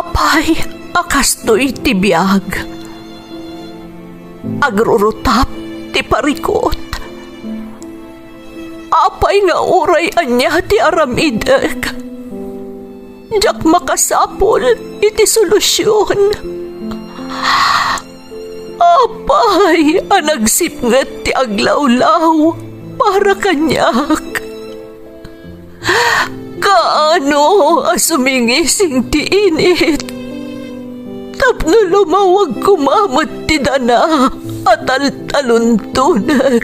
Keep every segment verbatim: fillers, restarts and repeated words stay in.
Apay a kastoy ti biag? Agrurutap ti parikut. Apay nga uray ania ti aramidek, diak makasapul iti solusion. Apay a nagsipnget ti aglawlaw para kaniak? Kaano a sumingising ti init tapno lumawag koma met ti dana a taltaluntonek,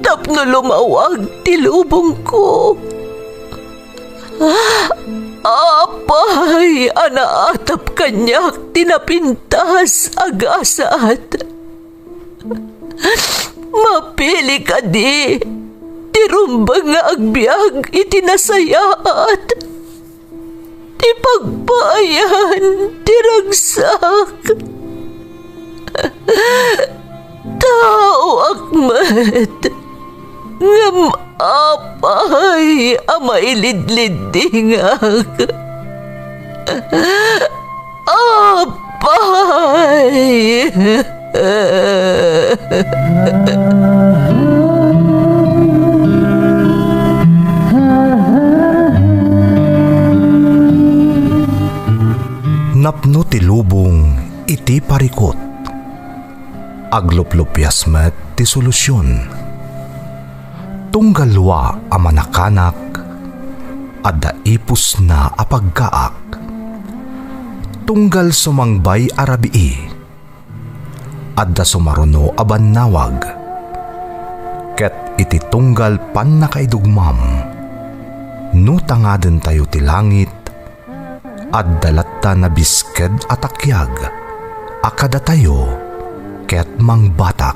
tapno lumawag ti lubongko? Apay a naatap kaniak ti napintas a gasat? Mapili kadi ti rumbeng nga agbiag iti nasayaat, ti pagpaayan ti ragsak? Taoak met, ngem apay a mailidliddingak? Apay! Napno ti lubong iti parikut. Agluplupias met ti solusion. Tunggal lua a manakanak, adda ipusna a pagkaak. Tunggal sumangbay a rabii, adda sumaruno a bannawag. Ket iti tunggal pannakaidugmam, no tangadentayo ti langit, adda latta nabisked a takiag a kadatayo ket mangbatak.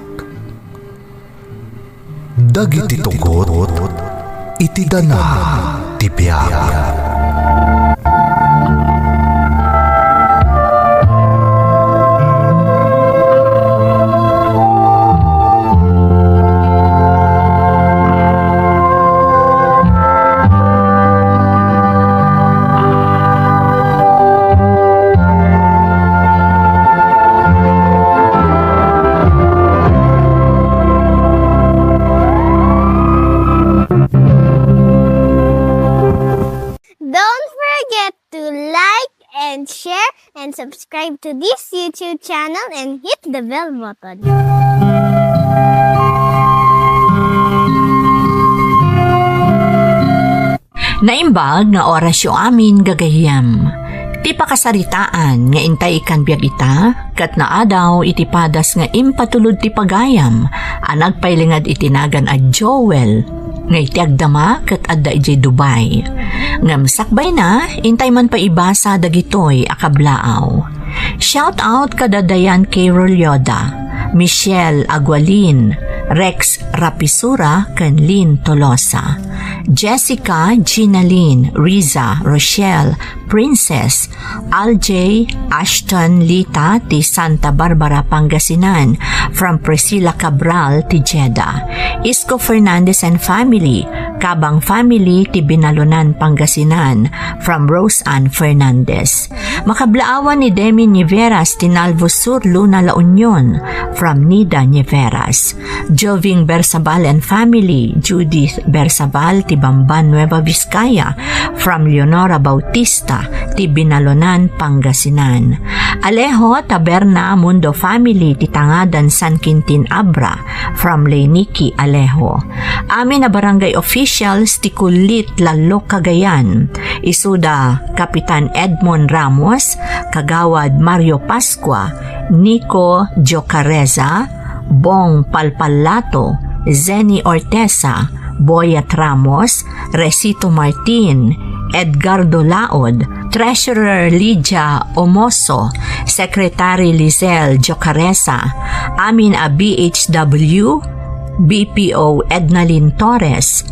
Dagiti tugot iti dana ti biag. Don't forget to like and share and subscribe to this YouTube channel and hit the bell button. Naimbag nga orasyo amin, gagayyem. Ti pakasaritaan nga intay ikkan biag ita, ket naadaw iti padas nga impatulod ti pagayam a nagpailingad iti nagan a Joel, nga iti agdama ket adda idiay Dubai. Ngem sakbayna, intay man pay ibasa dagitoy a kablaaw. Shout out kada Diane K. Rolyoda, Michelle Agualin, Rex Rapisura, ken Lynn Tolosa. Jessica, Ginalyn, Riza, Rochelle, Princess, Aljay, Ashton, Lita, ti Santa Barbara, Pangasinan, from Priscilla Cabral, ti Jeddah. Isko Fernandez and family, Kabang family, ti Binalonan, Pangasinan, from Rose Ann Fernandez. Makablaawan ni Demi Niveras, ti Nalvo Sur, Luna, La Union, from Nida Niveras. Joving Bersabal and family, Judith Bersabal, ti Bamban, Nueva Vizcaya, from Leonora Bautista, ti Binalonan, Pangasinan. Alejo Taberna Mundo family, ti Tangadan, San Quintin, Abra, from Leniki Alejo. Amin a barangay officials ti Kulit, Lallok, Cagayan. Isuda Kapitan Edmond Ramos, Kagawad Mario Pascua, Nico Jocareza, Bong Palpalato, Zenny Ortesa, Boyet Ramos, Resito Martin, Edgardo Laod, Treasurer Lydia Omoso, Secretary Lizelle Jocareza, amin a B H W, B P O Ednalyn Torres,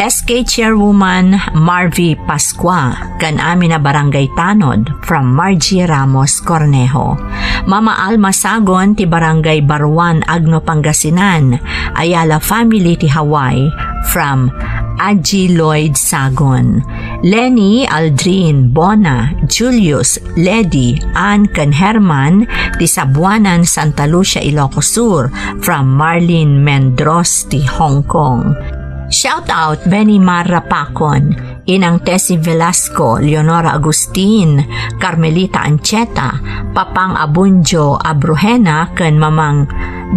S K Chairwoman Marvy Pascua, ken amin a barangay tanod, from Margie Ramos Cornejo. Mama Alma Sagon ti barangay Baruan, Agno, Pangasinan. Ayala family ti Hawaii, from Aji Lloyd Sagon. Lenny, Aldrin, Bona, Julius, Lady, Ann, ken Herman, ti Sabuanan, Santa Lucia, Ilocos Sur, from Marlene Mendros, ti Hong Kong. Shout out, Benny Marra Pacon, Inang Tessie Velasco, Leonora Agustin, Carmelita Ancheta, Papang Abunjo Abrojena, ken Mamang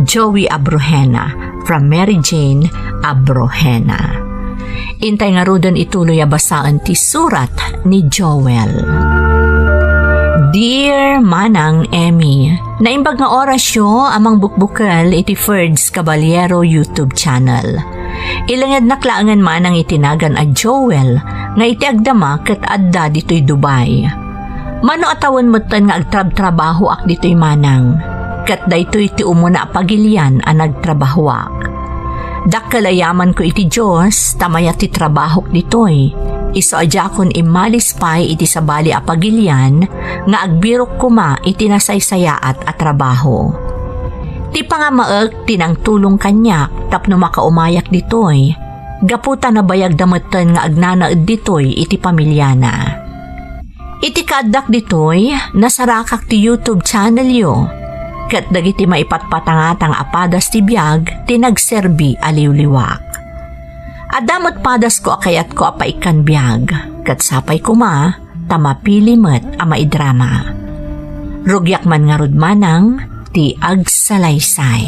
Joey Abrojena, from Mary Jane Abrojena. Intay ngaruden ituloy a basaen ti surat ni Joel. Dear Manang Emmy, naimbag nga orasyo a mangbukbukel iti Ferds Caballero YouTube channel. Ilengednak laengen manang iti nagan a Joel nga iti agdama ket adda ditoy Dubai. Mano a tawen metten nga agtrabtrabahoak ditoy manang, ket daytoy ti umuna a pagilian a nagtrabahoak. Dakkel a yamanko iti Dios ta mayat ti trabahok ditoy. Isu a diakon immalis pay iti sabali a pagilian nga agbirok koma iti nasaysayaat a trabaho. Ti pangamaek ti nangtulong kaniak tapno makaumayak ditoy, gapu ta nabayagda metten nga agnanaed ditoy iti pamiliana. Iti kaaddak ditoy, nasarakak ti YouTube channelyo, ket dagiti maipatpatangata nga padas ti biag ti nagserbi a liwliwak. Adda met padasko a kayatko a paikkan biag, ket sapay koma ta mapili met a maidrama. Rugiak man ngarud manang ti agsalaysay.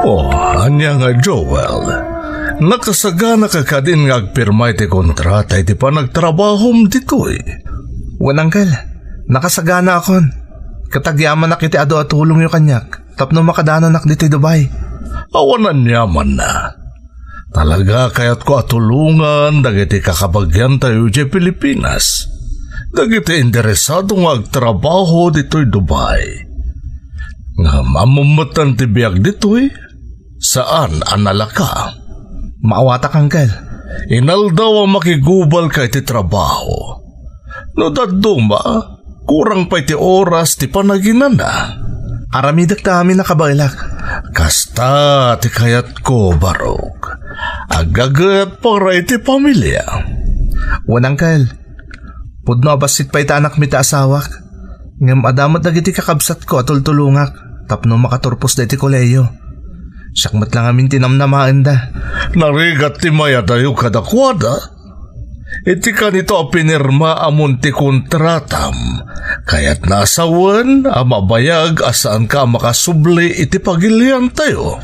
Oh, ania nga, Joel? Nakasagana ka kadin nga agpirma iti kontrata iti panagtrabahom ditoy? Wen, Uncle. Nakasaganaakon. Ket agyamanak iti adu a tulongyo kaniak tapno makadananak ditoy Dubai. Awan aniamanna. Talaga kayatko a tulongan dagiti kakabagiantayo idiay Pilipinas, dagiti interesado nga agtrabaho ditoy Dubai. Ngem ammom metten ti biag ditoy, saan a nalaka. Maawatak, Uncle. Inaldaw a makigubalka iti trabaho. No dadduma, kurang pay ti oras ti panaginana. Aramidek ta amin a kabaelak. Kasta ti kayatko, barok. Aggaget para iti pamilia. Wen, Uncle. Pudno a bassit pay ta anakmi ti asawak. Ngem adda met dagiti kakabsatko a tultulongak tapno makaturposda iti kolehiyo. Siak met la ngamin ti namnamaenda. Narigat ti mayadayo kadakuada. Iti kanito a pinirmaamon ti kontratam, kayatna a sawen a mabayag a saanka a makasubli iti pagiliantayo.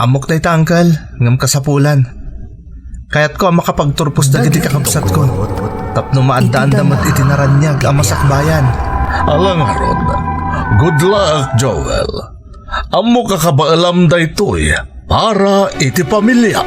Ammok dayta, Uncle, ngem kasapulan. Kayatko a makapagturpos dagiti kakabsatko tapno maaddaanda met iti naraniag a masakbayan. Ala ngarud, good luck, Joel. Ammok a kabaelam daytoy para iti pamiliam.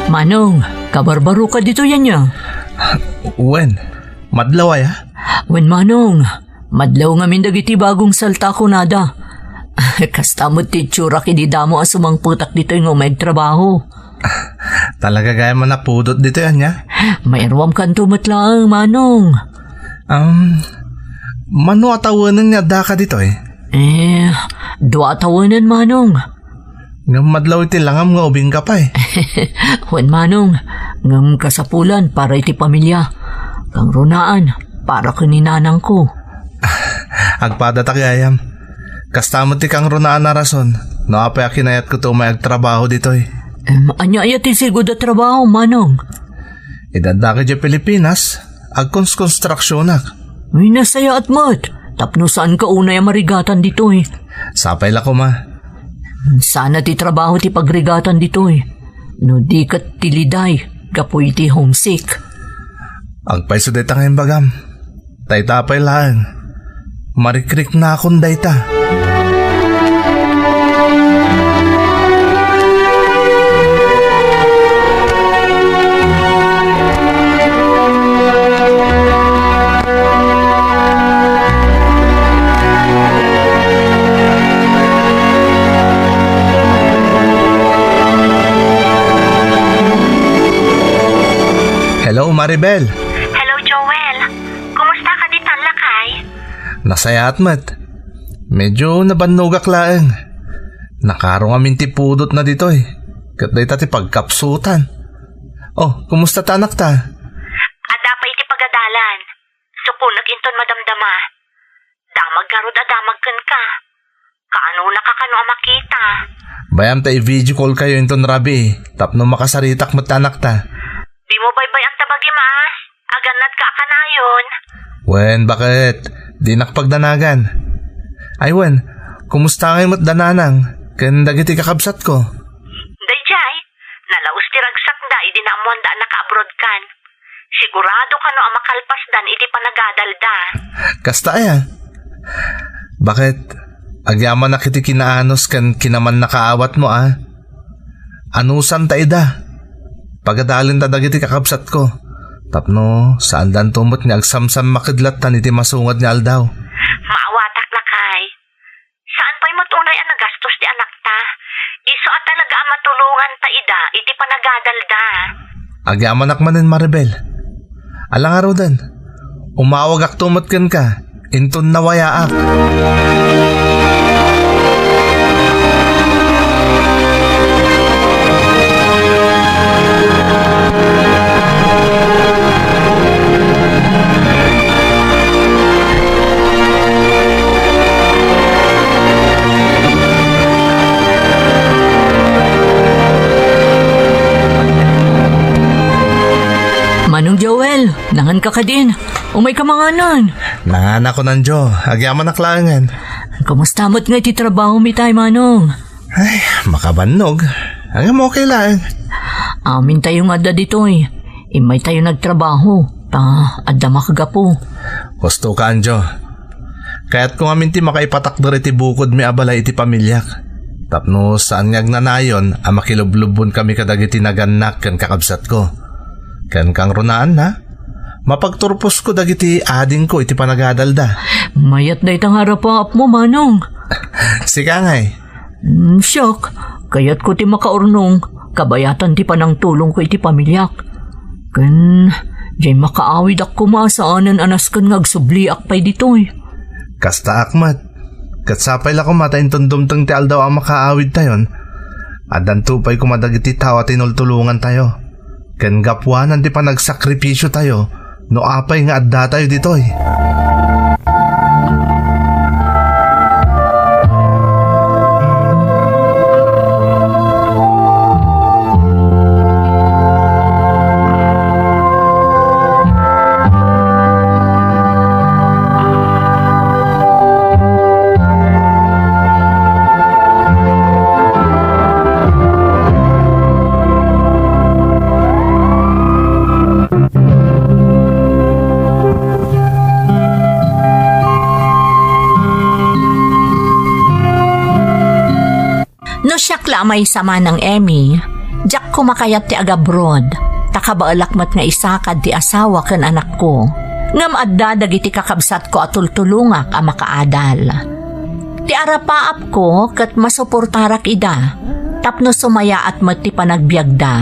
Manong, kabarbaroka ditoy ania? Wen, madlaw aya? Wen, Manong, madlaw ngamin dagiti bagong salta kunada. Kasta met ti itsurak idi damo a sumangpetak ditoy nga umay agtrabaho. Talaga gayam a napudot ditoy ania? Mairuamkanto met laeng, Manong. Um, mano a tawenen nga addaka ditoy? Eh, dua a tawenen, Manong. Ngem madlaw iti langam nga ubingka pay. Wen, Manong, ngem kasapulan para iti pamilia. Kangrunaan, para ken ni nanangko. Agpadatak gayam. Kasta met ti kangrunaan a rason no apay a kinayatko ti umay agtrabaho ditoy. Em, ania aya ti sigud a trabaho, Manong? Idi addak idiay Pilipinas, agkonstruksyonak. Uy, nasayaat met. Tapno saanka unay a marigatan ditoy. Sapay la koma. Sana ti trabaho ti pagrigatan ditoy. No di ket ti liday. gapu iti homesick. Agpayso dayta nga imbagam. Dayta pay laeng. Marikriknakon dayta. Hello, Maribel. Hello, Joel. Kumusta ka ditan, lakay? Nasayaat met. Medyo nabannogak laeng. Nakaro ngamin ti pudotna ditoy. Ket dayta ti pagkapsutan. Oh, kumusta ta anakta? Adda pay iti pagadalan. Sukonek inton madamdama. Damag ngarud a damag kenka. Kaanonaka kano a makita? Bayam ta i-video call kayo inton rabii tapno makasaritak met ti anakta. Dimo baybay-an ta bagim a agannadka a kanayon. Wen, baket? Dinak pagdanagan. Ay wen, kumusta ngay met da nanang ken dagiti kakabsatko? Daydiay, nalaus ti ragsakda idi naammoanda a naka-abroad kan. Sigurado kano a makalpasdan iti panagadalda. Kasta aya? Baket, agyamanak iti kinaanus ken kinamannakaawatmo a. Anusanta ida. Pagadalenta dagiti kakabsatko. Tapno, saandanto met nga agsamsammaked lattan iti masungad nga aldaw. Maawatak, lakay. Saan pay met unay a nagastos ti anakta. Isu a talaga a matulonganta ida iti panagadalda. Agyamanak manen, Maribel. Ala ngaruden, umawagakto met kenka inton nawayaak. Manong Joel, nanganka kadin? Umayka manganon. Nanganakon, Jo. Agyamanak laengen. Kumusta met nga iti trabaho mi tay, Manong? Ay, makabannog. Ngem okay laeng. Amintayo nga adda ditoy. Immaytayo nagtrabaho, ta adda makagapu. Husto ka, Anjo. Kayatko ngamin ti makaipatakder iti bukodmi a balay iti pamiliak. Tapno saan nga agnanayon a makilublubbonkami kadagiti nagannak ken kakabsatko. Ken kangrunaanna, mapagturposko dagiti adingko iti panagadalda. Mayat dayta nga arapaapmo, Manong. Sika ngay, Mm, siak, kayatko ti makaurnong, kabayatan ti panangtulongko iti pamiliak. Ken, diay makaawidakon koma saanen a nasken nga agsubliak pay ditoy. Kastaak met. Ket sapay la koma ta inton dumteng ti aldaw a makaawidtayon, addanto pay koma dagiti tao a tinultulongantayo. Ken gapuanan ti panagsakripisiotayo no apay nga addatayo ditoy. No siak la a maysa, Manang Emmy, diak koma kayat ti agabroad, ta kabaelak met nga isakad ti asawa ken anakko. Ngem adda dagiti kakabsatko a tultulongak a makaadal. Ti arapaapko ket masuportarak ida, tapno sumayaat met ti panagbiagda,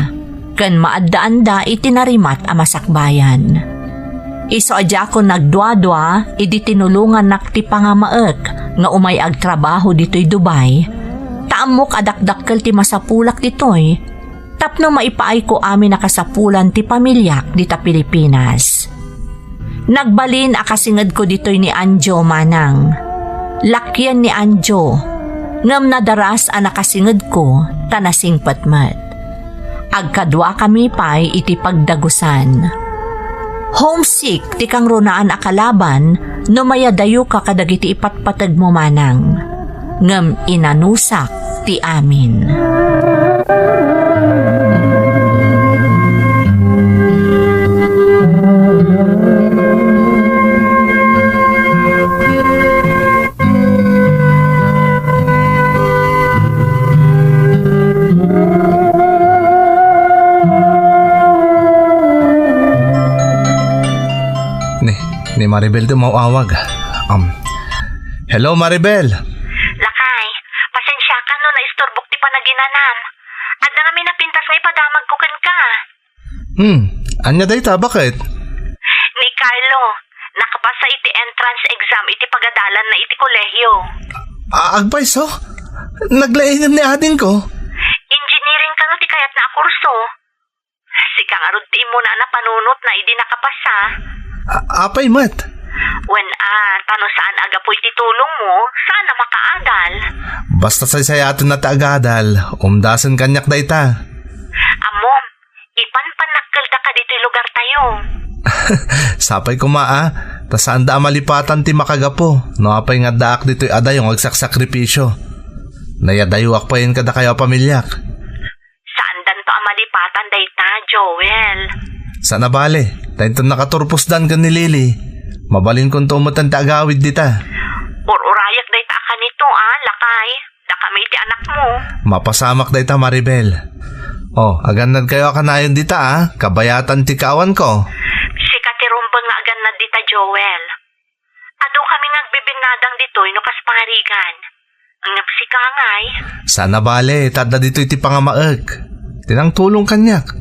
ken maaddaanda iti narimat a masakbayan. Isu a diakon nagduadua idi tinulongannak ti pangamaek nga umay agtrabaho ditoy Dubai, ta ammok a dakdakkel ti masapulak ditoy tapno maipaayko amin a kasapulan ti pamiliak dita Pilipinas. Nagbalin a kasingedko ditoy ni Anjo, Manang. Lakien ni Anjo, ngem nadaras a nakasingedko ta nasingpet met. Agkaduakami pay iti pagdagusan. Homesick ti kangrunaan a kalaban no mayadayoka kadagiti ipatpategmo, Manang. Ngem inanusak ti amin. Maribel ti umaw-awag. Um, hello, Maribel! Lakay, pasensiakan no naisturbok ti panaginanam. Adda ngamin a pintas nga ipadamagko kenka. Hmm, ania dayta? Baket? Ni Carlo, nakapasa iti entrance exam iti pagadalanna iti kolehio. A-, agpayso? Naglaingem ni adingko? Engineering kano ti kayatna a kurso. Sika ngarud ti immuna a napanunotna idi nakapasa. A-, apay met? Wen a, ta no saan a gapu iti tulongmo, saan a makaadal. Basta saysayatenna ti agadal, umdasen kaniak dayta. Ammom, ipanpannak kelda kaditoy lugartayo. Sapay koma a, ta saanda a malipatan ti makagapu, no apay nga addaak ditoy a dayo nga agsaksakripisio. Nayadayoak payen kadakayo a pamiliak. Saandanto a malipatan dayta, Joel. Saan a bale, ta inton nakaturposdan ken ni Lily, mabalinkonto metten ti agawid dita. Ur-urayak dayta a kanito, a, lakay. Dakami iti anakmo. Mapasamak dayta, Maribel. O, agannadkayo a kanayon dita, a. Kabayatan ti kaawanko. Sika ti rumbeng nga agannad dita, Joel. Adu kami nga agbibinnadang ditoy no kas pangarigan. Ngem sika ngay? Saan a bale, ta adda ditoy ti pangamaek. Ti nangtulong kaniak.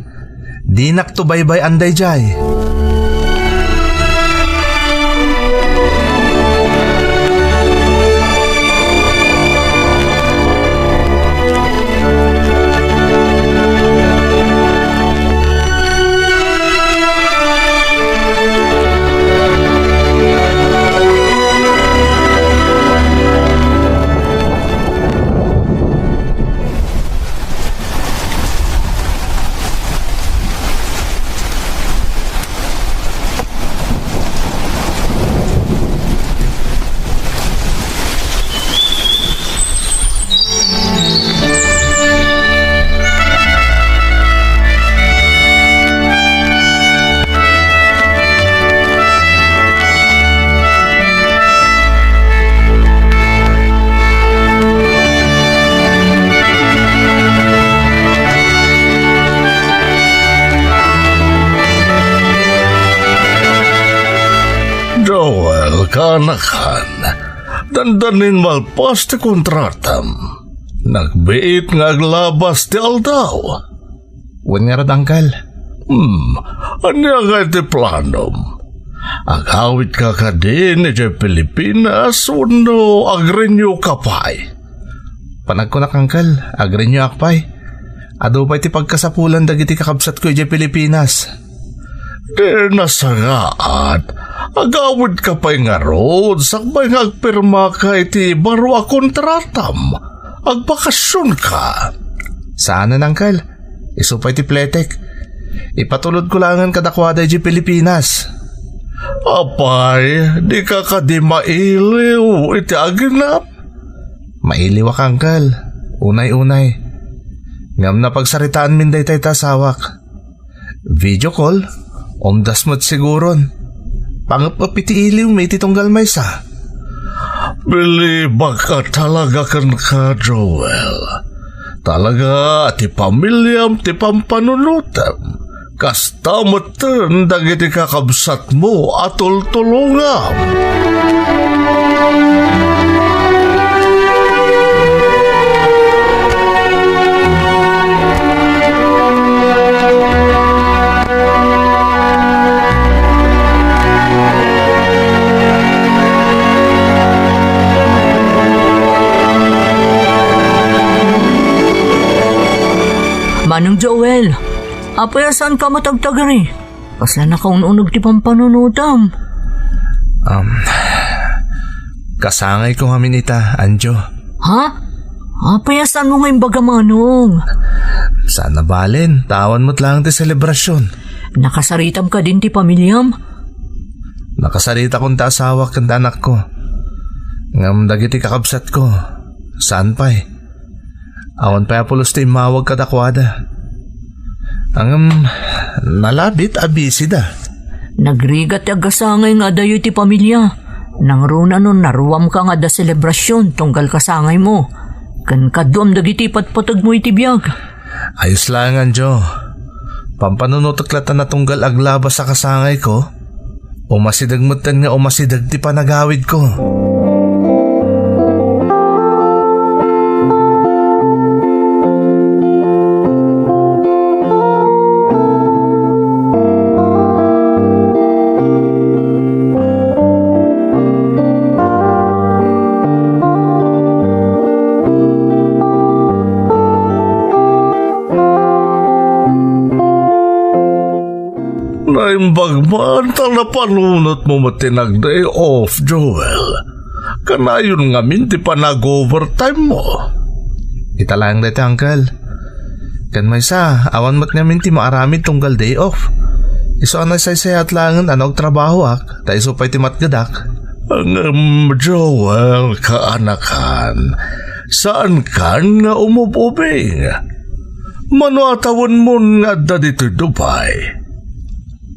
Dinakto baybay-an daydiay. Joel, kaanakan, dandanin malpas ti kontratam. Nagbiit nga aglabas ti aldaw. Wen ngarud, Angkel. Hmm, ania nga iti planom? Agawidka kadin idiay Pilipinas wenno agrenew ka pay? Panagkunak, Angkel, agrenew ak pay. Adu pay ti pagkasapulan dagiti kakabsatko idiay Pilipinas. Di nasangaat. Agawidka pay ngarud sakbay nga agpirmaka iti baro a kontratam. Agbakasionka. Saanen, Angkel. Isu pay ti pletek. Ipatulodko laengen kadakuada idiay Pilipinas. Apay, dika kadi mailiw iti aginam? Mailiwak, Angkel. Unay-unay. Ngem napagsaritaanmin daytay ta asawak. Video call? Umdas met siguron. Pangep-ep iti iliwmi iti tunggal maysa. Bilibak a talaga kenka, Joel. Talaga a ti pamiliam ti pampanunotem. Kasta metten dagiti kakabsatmo a tultulongam. Manong Joel, apay a saanka matagtagari? Kasla nakaun-uneg ti pampanunotam. Um, kasangayko ngamin ita, Anjo. Ha? Apay a saanmo nga imbaga, Manong? Saan a balen, ta awan met laeng ti selebrasion. Nakasaritam kadin ti pamiliam? Nakasaritakon ti asawak ken ti anakko. Ngem dagiti kakabsatko, saan pay. Awan pay a pulos ti immawag kadakuada. Ngem, nalabit a bisida. Nagrigat ti agasangay nga adayo ti pamilya. Nangruna no naruamka nga adda selebrasion tunggal kasangaymo. Ken kaduam dagiti patpategmo iti biag. Ayos laeng, Anjo. Pampanunotek latta a tunggal aglabas a kasangayko. Umasideg metten nga umasideg ti panagawidko. Naimbag man ta napanunotmo met ti nag-day off, Joel. Kanayon ngamin ti panag-overtime mo. Ita laeng daytoy, Uncle. Ken maysa, awan met ngamin ti maaramid tunggal day off. Isu a naisaysayaat laengen a no agtrabahoak, ta isu pay ti matgedak. Ngem, Joel, kaanakan, saankan nga umub-ubing? Mano a tawenmon nga adda ditoy Dubai?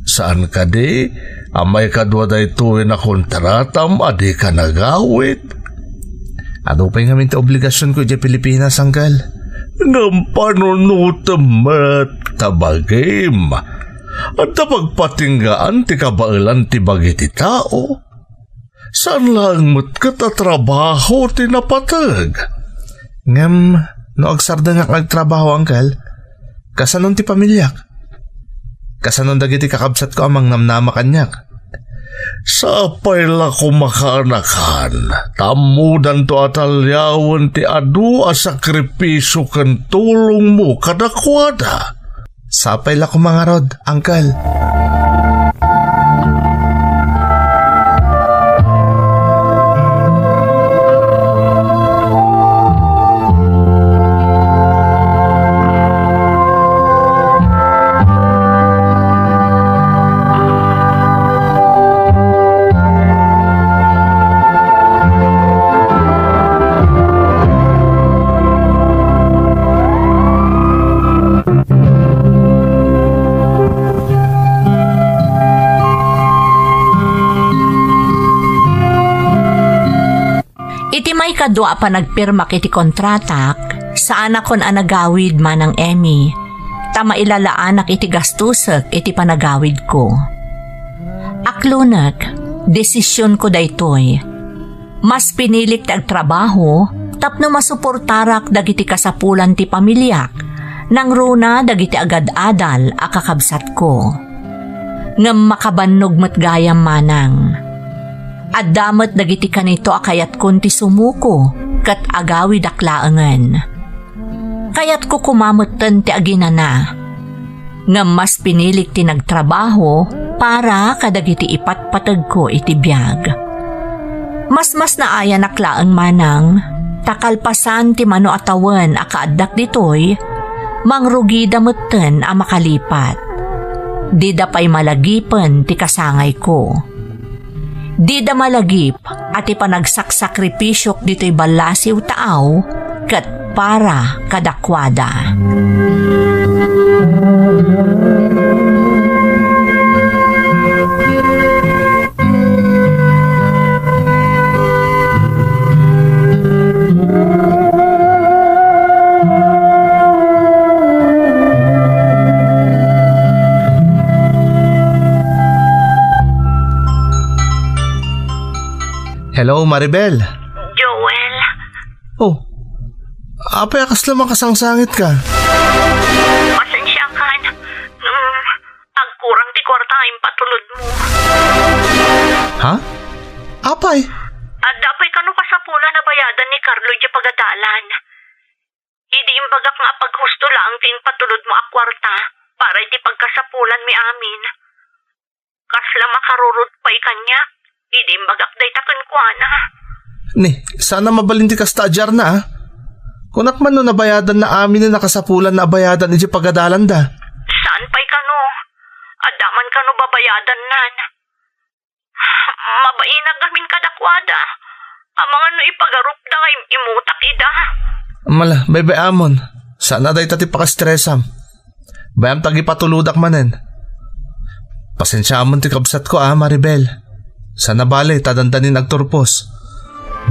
Saan kadi a maikadua daytoy a kontratam a dika nagawid? Adu pay ngamin ti obligasionko idiay Pilipinas, Uncle. Ngem panunotem met ta bagim, adda pagpatinggaan ti kabaelan ti bagi ti tao. Saan laeng met ket a trabaho ti napateg. Ngem, no agsardengak nga agtrabaho, Uncle, kasanon ti pamiliak? Kasanon dagiti kakabsatko a mangnamnama kaniak? Sapay la koma, kaanakan, ta ammodanto a taliawen ti adu a sakripisio ken tulongmo kadakuada. Sapay la koma ngarud, Uncle. Iti maikadua a panagpirmak iti kontratak, saanakon a nagawid, Manang Emmy, ta mailalaanak iti gastusek iti panagawidko. Aklonek, desisionko daytoy. Mas pinilik ti agtrabaho tapno masuportarak dagiti kasapulan ti pamiliak, nangruna dagiti agad-adal a kakabsatko. Ngem makabannog met gayam, Manang. Adda met dagiti kanito a kayatkon ti sumuko ket agawidak laengen. Kayatko koma metten ti aginana. Ngem mas pinilik ti nagtrabaho para kadagiti ipatpategko iti biag. Masmasnaayanak laeng, Manang, ta kalpasan ti mano a tawen a kaaddak ditoy, mangrugida metten a makalipat. Dida pay malagipen ti kasangayko. Dida malagip a ti panagsaksakripisyok ditoy ballasiw taaw ket para kadakuada. Hello, Maribel. Joel. Oh, apay a kasla makasangsangitka? Pasensiakan. Mm, agkurang ti kuarta a impatulodmo. Ha? Apay? Adda pay kano kasapulan a bayadan ni Carlo idiay pagadalan. Idi imbagak nga apaghusto laeng ti impatulodmo a kuarta para iti pagkasapulanmi amin. Kasla makarurot pay kaniak idi imbagak dayta kenkuana. Ni, saan a mabalin ti kasta a diarna, a? Kunak man no nabayadanna amin a nakasapulanna a bayadan idiay pagadalanda. Saan pay kano? Adda man kano babayadannan? Mabainak ngamin kadakuada. Amangan no ipagarupda nga im-imutak ida. Mala, baybay-amon. Saan a dayta ti pakastresam. Bayam ta agipatulodak manen. Pasensiaamon ti kabsatko a, Maribel. Saan a bale ta dandanin agturpos.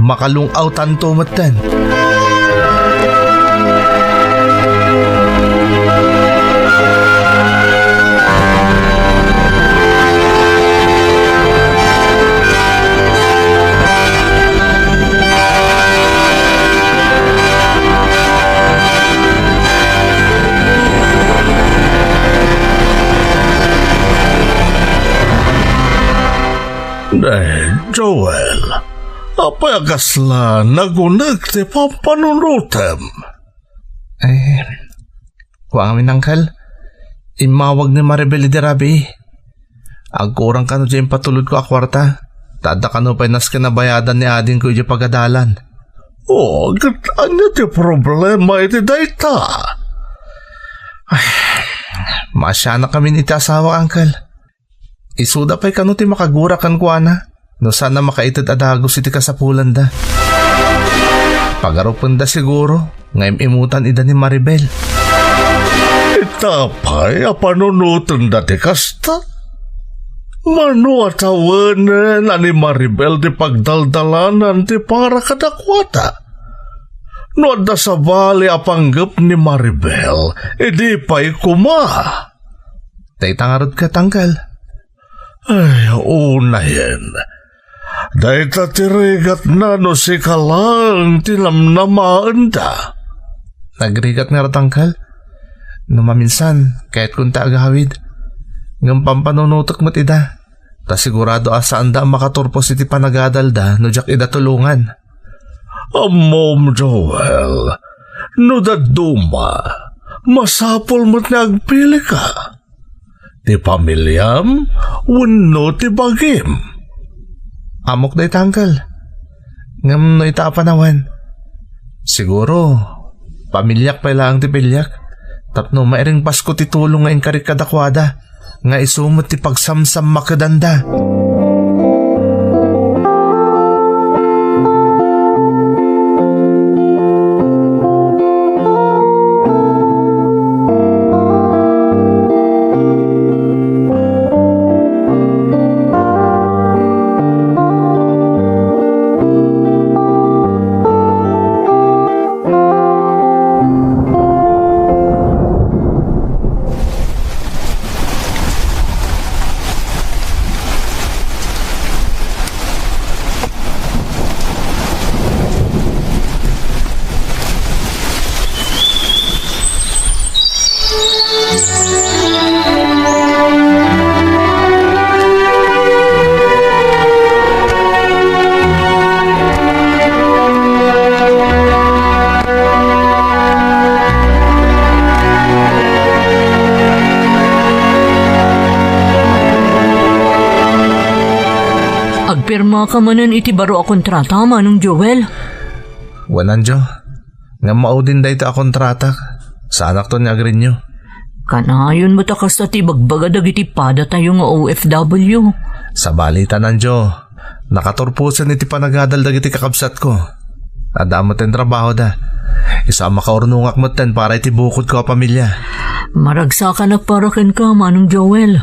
Makalung-awtanto metten. Eh, Joel, apay a kasla naguneg ti pampanunotem? Eh, kua ngamin, Uncle. Immawag ni Maribel idi rabii. Agkurang kano diay impatulodko a kuarta. Ta adda kano pay nasken a bayadan ni adingko idiay pagadalan. Oh, ket ania ti problema iti dayta? Ay, maasianakkamin iti asawak, Uncle. Isuda pay kano ti makagura kenkuana no saan a makaited a dagus iti kasapulanda. Pagarupenda siguro nga im-imutan ida ni Maribel. Ita pay a panunotenda ti kasta? Mano a tawenen a ni Maribel ti pagdaldalanan ti para kadakuada? No adda sabali a panggep ni Maribel, idi pay koma. Dayta ngarud ket, Uncle. Ay, unayen. Dayta ti rigatna no sika laeng ti namnamaenda. Nagrigat ngarud, Uncle. No maminsan, kayatkonta agawid. Ngem pampanunotek met ida. Ta sigurado a saanda a makaturpos iti panagadalda no diak ida tulongan. Ammom, Joel, no dadduma, masapul met nga agpilika. Ti pamiliam wenno ti bagim? Ammok dayta, Uncle. Ngem no ita a panawen, siguro, pamiliak pay laeng ti piliak, tapno mairingpasko ti tulong nga inkarik kadakuada, nga isu met ti pagsamsammakedanda. Agpirmaka manen iti baro a kontrata, Manong Joel? Wen, Anjo. Ngem maudin dayta a kontratak. Saanakton nga agrenew. Kanayon met a kasta ti ibagbaga dagiti padatayo nga O F W. Sabali ta, Anjo. Nakaturposen iti panagadal dagiti kakabsatko. Adda metten trabahoda. Isu a makaurnongak metten para iti bukodko a pamilia. Maragsakanak para kenka, Manong Joel.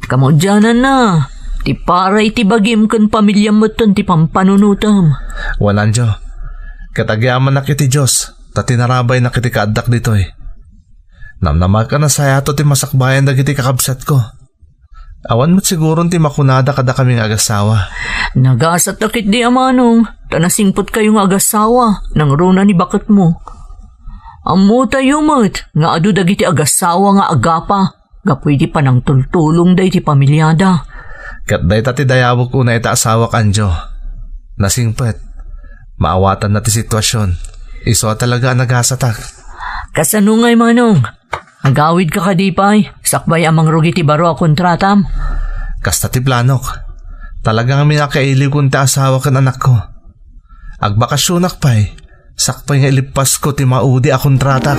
Kamaudiananna, ti para iti bagim ken pamiliam metten ti pampanunotem. Wen, Anjo, ket agyamanak iti Dios ta tinarabaynak iti kaaddak ditoy. Namnamaek a nasayaat ti masakbayan dagiti kakabsatko. Awan met siguron ti makunada kadakami nga agasawa. Nagasat a ketdi a manong, ta nasingpetkayo nga agasawa, nangruna ni baketmo. Ammotayo met nga adu dagiti agasawa nga agapa gapu iti panangtultulongda iti pamiliada. Ket dayta ti dayawek unay ta asawak, Anjo. Nasingpet. Maawatanna ti situasion. Isu a talaga a nagasatak. Kasano ngay, Manong? Agawidka kadi pay, sakbay a mangrugi ti baro a kontratam? Kasta ti planok. Talaga ngamin a kailiwkon ti asawa ken anakko. Agbakasionak pay, sakbay nga ilippasko ti maudi a kontratak.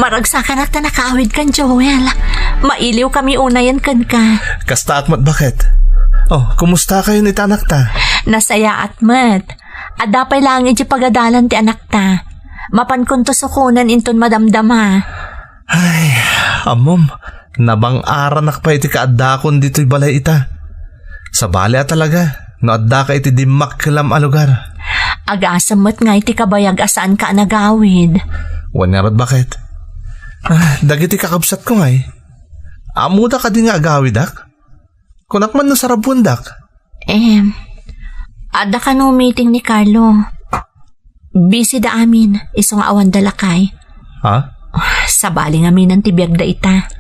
Paragsakanak ta nakaawidkan, Joel. Mailiwkami unayen kenka. Kastaak met, baket? Oh, kumustakayon iti anakta? Nasayaat met. Adda pay laeng idiay pagadalan ti anakta. Mapankonto sukonen inton madamdama. Ay, ammom, nabang-aranak pay iti kaaddakon ditoy balay ita. Sabali a talaga, no addaka iti dimmakkelam a lugar. Agasem met nga iti kabayag a saanka a nagawid. Wen ngarud, baket? Ah, dagiti kakabsatko ngay. Ammoda kadi nga agawidak? Kunak man no sarabbuendak. Em, adda kano meeting ni Carlo. Busy da amin, isu nga awanda lakay. Ha? Sabali ngamin ti biagda ita.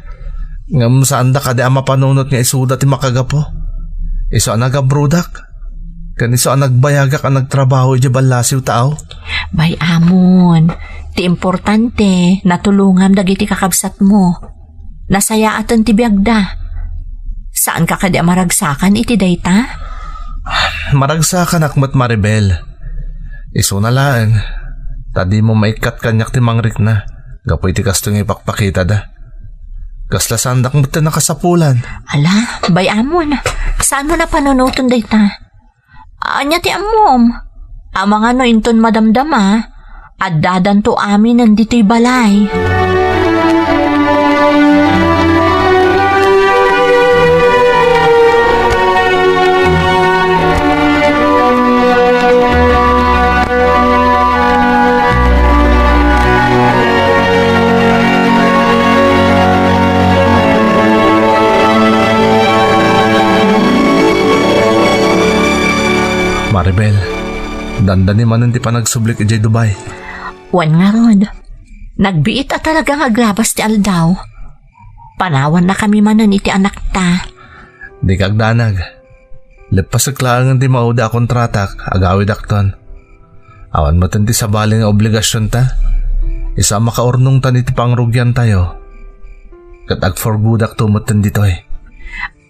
Ngem saanda kadi a mapanunot nga isuda ti makagapu? Isu a nagabrodak. Ken isu a nagbayagak a nagtrabaho idiay ballasiw ta aw? Bay-amon. Ti importante, natulongam dagiti kakabsatmo. Nasayaaten ti biagda. Saanka kadi a maragsakan iti dayta? Maragsakanak met, Maribel. Isuna laeng, ta dimo maikkat kaniak ti mangrikna, gapu iti kastoy nga ipakpakitada. Kasla saandak met ti nakasapulan. Ala, bay-amon. Saanmo a panunoten dayta? Ania ti ammom? Amangan no inton madamdama, addadanto aminen ditoy balay. Maribel, dandani manen ti panagsublik idiay Dubai. Wen ngarud, nagbiit a talaga nga agrabas ti aldaw. Panawannakami manen iti anakta. Dika agdanag. Leppasek laengen ti maudi a kontratak, agawidakton. Awan metten ti sabali nga obligasionta. Isu a makaurnongtan iti pangrugiantayo. Ket agforgodakto metten ditoy.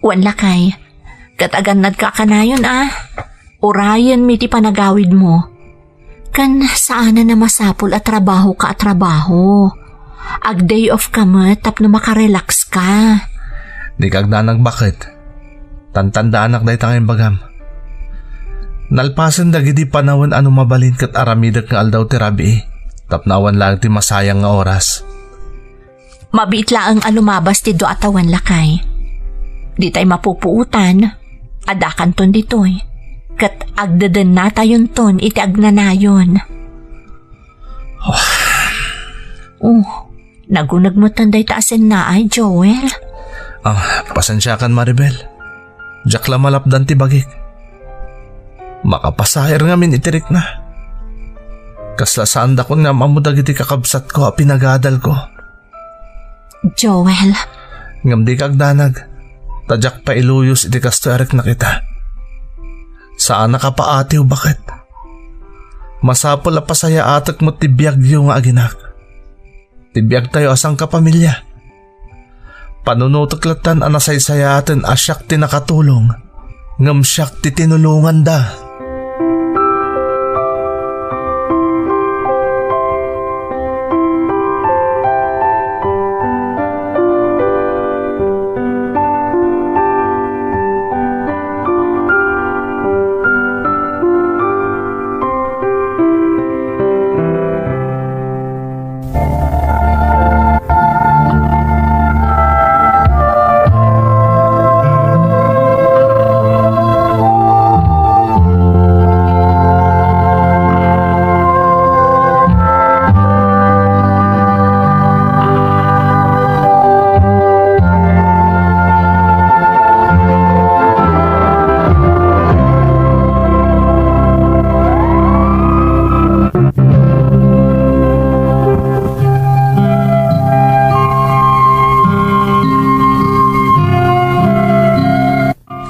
Wen lakay, ket agannadka a kanayon a. Urayenmi ti panagawidmo. Ken saanen a masapul a trabahoka a trabaho. Ag-day off ka met tapno makarelax ka. Dika agdanag, baket. Tantandaanak dayta nga imbagam. Nalpasen dagidi panawen a no mabalin ket aramidek nga aldaw ti rabii, tapno awan laeng ti masayang nga oras. Mabiit laeng a lumabas ti dua a tawen, lakay. Ditay mapupuotan, addakanton ditoy, ket agdedennatayonton iti agnanayon. Oh, naguneg metten dayta a sennaay, Joel. Ah, pasensiakan, Maribel. Diak la malapdan ti bagik. Makapasaher ngamin iti rikna. Kasla saandakon nga am-ammo dagiti kakabsatko a pinagadalko. Joel. Ngem dika agdanag, ta diak pay iluyos iti kastoy a riknak ita. Saanak a paatiw, baket. Masapul a pasayaatek met ti biagyo nga aginak. Ti biagtayo a sangkapamilia. Panunotek lattan a nasaysayaaten a siak ti nakatulong, ngem siak ti tinulonganda.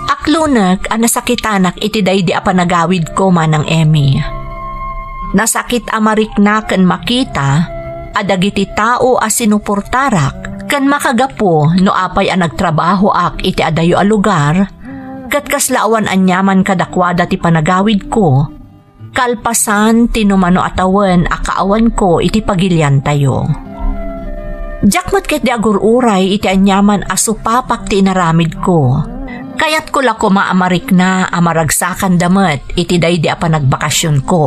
Aklonek a nasakitanak iti daydi a panagawidko, Manang Emmy. Nasakit a marikna ken makita a dagiti tao a sinuportarak ken makagapu no apay a nagtrabahoak iti adayo a lugar, ket kasla awan aniaman kadakuada ti panagawidko, kalpasan ti numano a tawen a kaawanko iti pagiliantayo. Diak met ketdi agur-uray iti aniaman a supapak ti inaramidko. Kayatko la koma a marikna a maragsakanda met iti daydi a panagbakasionko.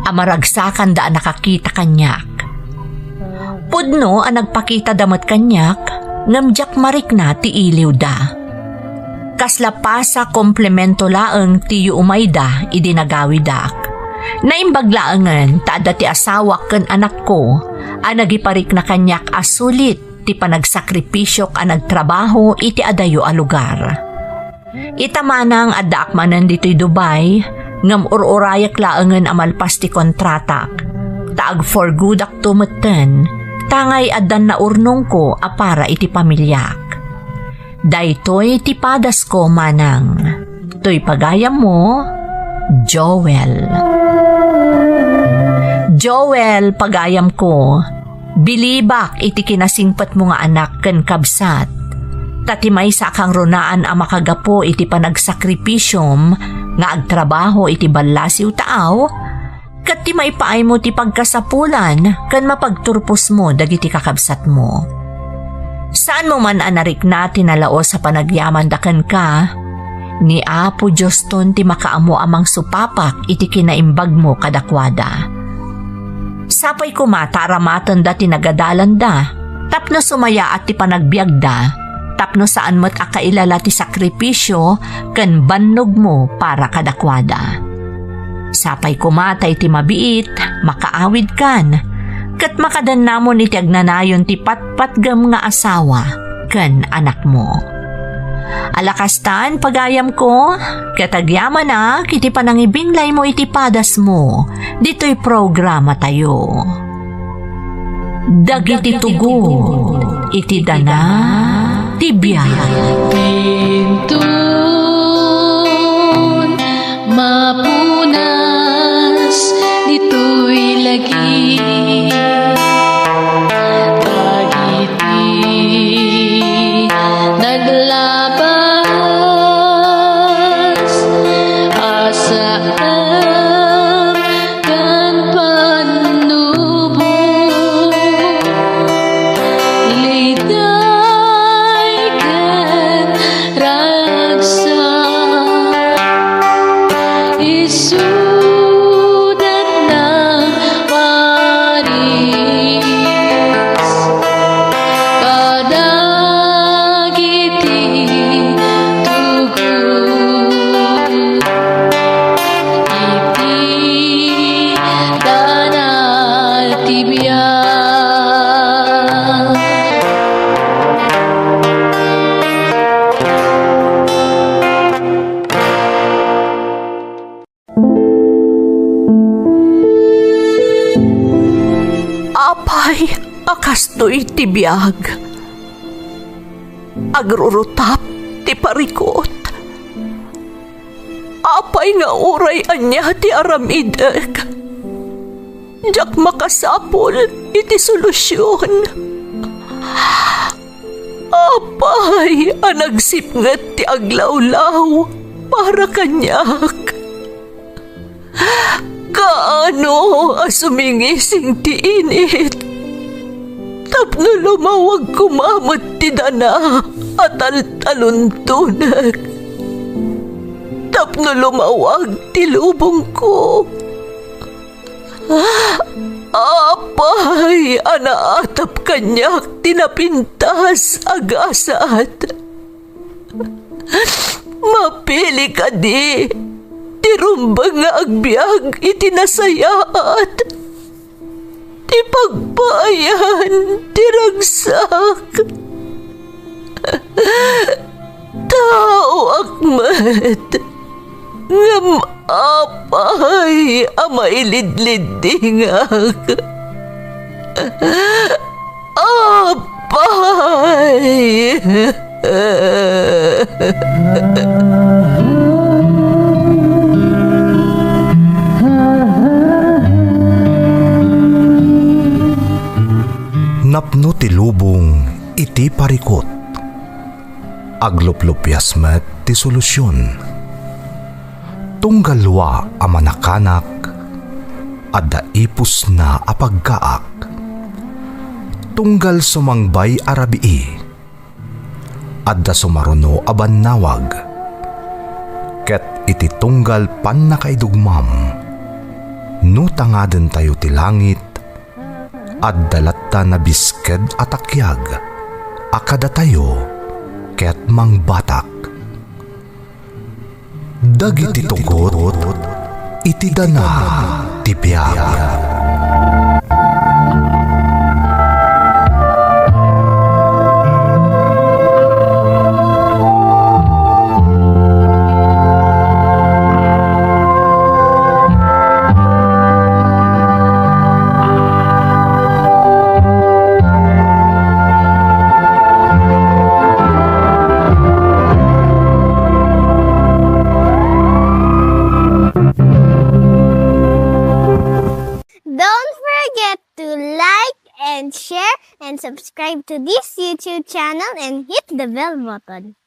A maragsakanda a nakakita kaniak. Pudno a nagpakitada met kaniak, ngem diak marikna ti iliwda. Kasla pasa komplemento laeng ti yuumayda idi nagawidak. Naimbag laengen ta adda ti asawak ken anakko a nagiparikna kaniak a sulit ti panagsakripisio a nagtrabaho iti adayo a lugar. Ita manang addaak manen ditoy Dubai, ngem ur-urayak laengen a malpas ti kontratak, ta agforgoodakto metten, tangay addan naurnongko a para iti pamiliak. Daytoy ti padasko, manang. Toy pagayammo, Joel. Joel, pagayamko, bilibak iti kinasingpetmo nga anak ken kabsat. Ta ti maysa a kangrunaan a makagapu iti panagsakripisom nga agtrabaho iti ballasiw taaw, ket ti maipaaymo ti pagkasapulan ken mapagturposmo dagiti kakabsatmo. Saanmo man a narikna ti nalaos a panagyamanda kenka, ni Apo Dioston ti makaammo a mangsupapak iti kinaimbagmo kadakuada. Sapay koma ta aramatenda ti nagadalanda tapno sumayaat ti panagbiagda, tapno saan met a kailala ti sakripisio ken bannogmo para kadakuada. Sapay koma ta iti mabiit, makaawidkan, ket makadannamon iti agnanayon ti patpatgem nga asawa ken anakmo. Ala kastan, pagayamko, ket agyamanak iti panangibinglaymo iti padasmo ditoy programatayo. Dagiti tugot iti dana ti biag. Dintun mapunas ditoy lagi. Dagiti naglabas a saan ken pannubo, liday ken ragsak, isudat na paris kadagiti tugot iti dana ti biag. Apay a kastoy ti biag. Agrurutap ti parikut. Apay nga uray ania ti aramidek, diak makasapul iti solusion. Apay a nagsipnget ti aglawlaw para kaniak. Kaano a sumingising ti init tapno lumawag koma met ti dana a taltaluntonek, tapno lumawag ti lubongko. Apay a naatap kaniak ti napintas a gasat. Mapili kadi ti rumbeng nga agbiag iti nasayaat, ti pagpaayan ti ragsak. Taoak met, ngem apay a mailidliddingak? Apay! Napno ti lubong iti parikut. Agluplupias met ti solusion. Tunggal dua a manakanak, adda ipusna a pagkaak. Tunggal sumangbay a rabii, adda sumaruno a bannawag. Ket iti tunggal pannakaidugmam, no tangadentayo ti langit, adda latta nabisked a takiag a kadatayo ket mangbatak. Dagiti tugot iti dana ti biag. Don't forget to like and share and subscribe to this YouTube channel and hit the bell button.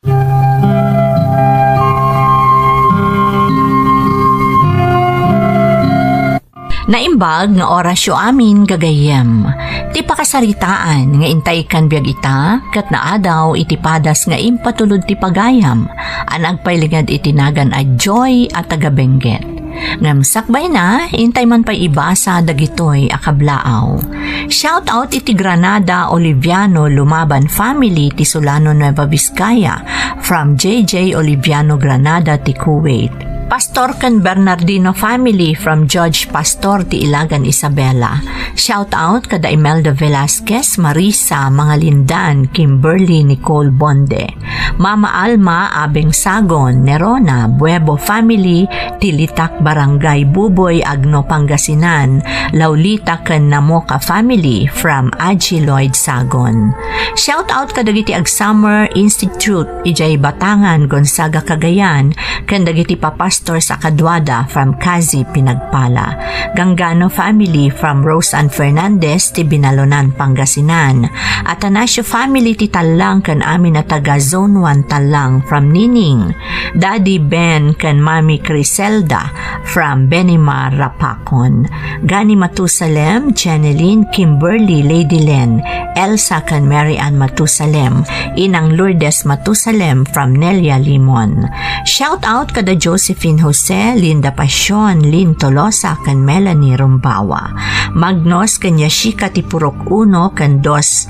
Naimbag nga orasyo amin, gagayyem. Ti pakasaritaan nga intay kan biag ita, ket naadaw iti padas nga impatulod ti pagayam, a nagpailinged iti nagan a Joy a taga Benguet. Ngem sakbayna, intay man pay ibasa dagitoy a kablaaw. Shout out iti Granada Oliviano Lumaban family ti Solano, Nueva Vizcaya, from J J Oliviano Granada ti Kuwait. Pastor ken Bernardino family from Judge Pastor ti Ilagan, Isabela. Shout out kada Imelda Velasquez, Marisa Mangalindan, Kimberly Nicole Bonde, Mama Alma Abeng Sagon, Nerona, Buebo family, ti Litak Barangay, Buboy, Agno, Pangasinan, Laulita ken Namoka family from Aji Lloyd Sagon. Shout out kadagiti ag-Summer Institute idiay Batangan, Gonzaga, Cagayan, ken dagiti papastors a kaduada from Kazi, Pinagpala. Ganggano family from Roseanne Fernandez ti Binalonan, Pangasinan. Atanasio family ti Tallang ken amin a taga Zone one Tallang from Nining, Daddy Ben ken Mami Criselda from Benimar, Rapacon. Gani Matusalem, Jeneline, Kimberly, Lady Len, Elsa ken Mary Ann Matusalem, Inang Lourdes Matusalem from Nelia, Limon. Shout out kada Josephine Jose, Linda Pasion, Lynn Tolosa ken Melanie Rumbawa. Magnos ken Yashika ti Purok uno ken dos,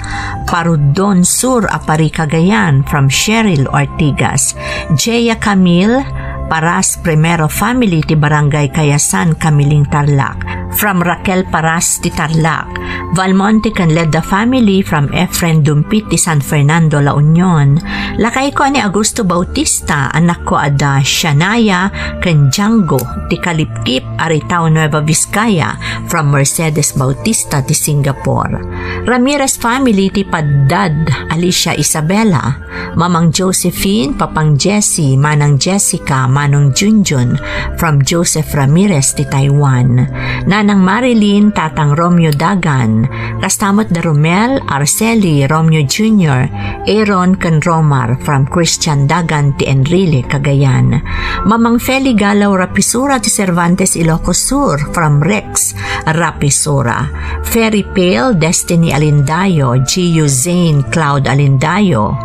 Parudon Sur, Aparri, Cagayan from Cheryl Ortigas. Jaya Camille Paras Primero family ti Barangay Kayasan, Camiling, Tarlac from Raquel Paras ti Tarlac. Valmonte ken Ledda family from Efren Dumpit ti San Fernando, La Union. Lakayko a ni Augusto Bautista, anakko a da Shania ken Django ti Kalipkip, Aritao, Nueva Vizcaya from Mercedes Bautista ti Singapore. Ramirez family ti Paddad, Alicia, Isabela. Mamang Josephine, Papang Jesse, Manang Jessica, Manong Junjun, from Joseph Ramirez ti Taiwan. Nanang Marilyn, Tatang Romeo Dagan, kasta met da Romel, Arceli, Romeo Junior, Aaron, ken Romar, from Christian Dagan ti Enrile, Cagayan. Mamang Feli Galaw Rapisura ti Cervantes, Ilocos Sur, from Rex Rapisura. Ferry Pale, Destiny Alindayo, G U Zane, Cloud Alindayo,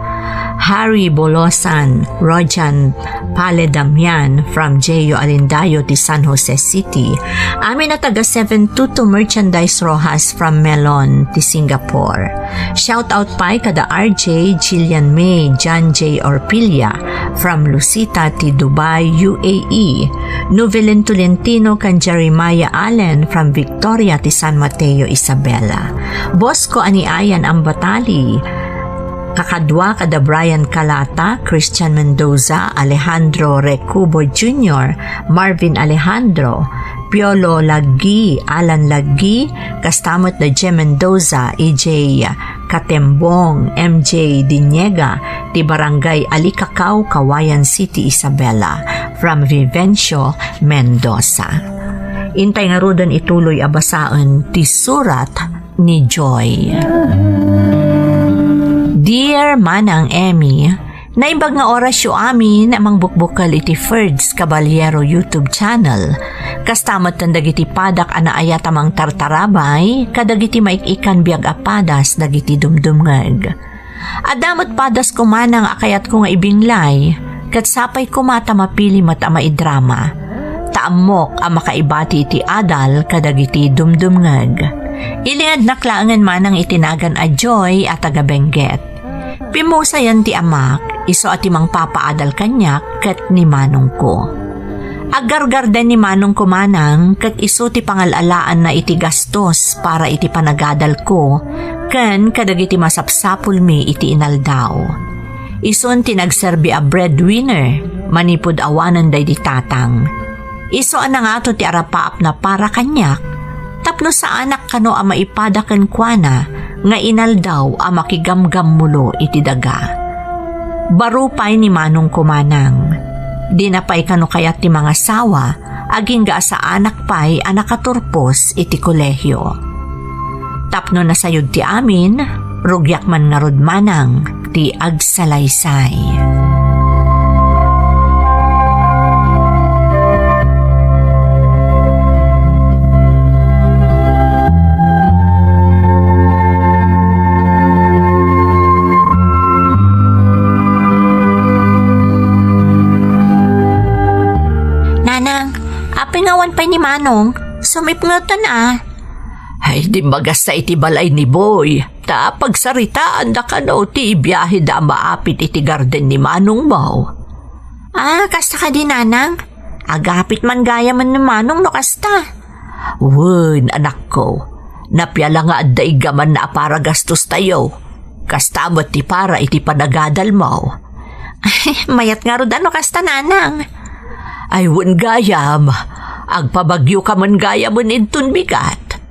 Harry Bolosan, Rojan Pale Damian from J U Alindayo ti San Jose City. Amin a taga seven two two Merchandise Rojas from Melon ti Singapore. Shout out pay kada R J, Jillian May, John J Orpilla from Lucita ti Dubai, U A E. Novelin Tolentino ken Jeremiah Allen from Victoria ti San Mateo, Isabela. Bosco a ni Ayan Ambatali, kakadua kada Brian Calata, Christian Mendoza, Alejandro Recubo Junior, Marvin Alejandro, Piolo Laggi, Alan Laggi, kasta met da Jem Mendoza, E J Katembong, M J Diniega, ti Barangay Alicacao, Cauayan City, Isabela, from Vivencio Mendoza. Intay ngaruden ituloy a basaen ti surat ni Joy. Dear Manang Emmy, naimbag nga orasyo amin a mangbukbukel iti Ferds Caballero YouTube channel. Kasta met dagiti padak a naayat a mangtartarabay kadagiti maik-ikkan biag a padas dagiti dumdumngeg. Adda met padasko manang a kayatko nga ibinglay, ket sapay koma ta mapili met a maidrama. Ta ammok a makaibati iti adal kadagiti dumdumngeg. Iliadnak laengen manang iti nagan a Joy a taga Benguet. Pimmusayan ti amak, isu a ti mangpapaadal kaniak ket ni manongko. Aggargarden ni manongko manang ket isu ti pangal-alaanna iti gastos para iti panagadalko ken kadagiti masapsapulmi iti inaldaw. Isun ti nagserbi a breadwinner manipud awanen daydi tatang. Isu a nangato ti arapaapna para kaniak, tapno saanak kano a maipada kenkuana nga inaldaw a makigamgammulo iti daga. Baro pay ni manongko manang. Dina pay kano kayat ti mangasawa, agingga a saanak pay a nakaturpos iti kolehio. Tapno nasayod ti amin, rugiak man ngarud manang ti agsalaysay. Nanang, apay nga awan pay ni Manong? Sumipngetan a. Ay, dimmagasta iti balay ni Boy. Ta pagsaritaanda kano ti biaheda a maapit iti garden ni manongmo. Ah, kasta kadi, Nanang? Agapit man gayam ni Manong no kasta. Wen, anakko, napiala nga adda iggamanna a para gastostayo. Kasta met ti para iti panagadalmo. Ay, mayat ngarud a no kasta, Nanang. Ay, wen gayam, agpabagyoka man gayamen inton bigat.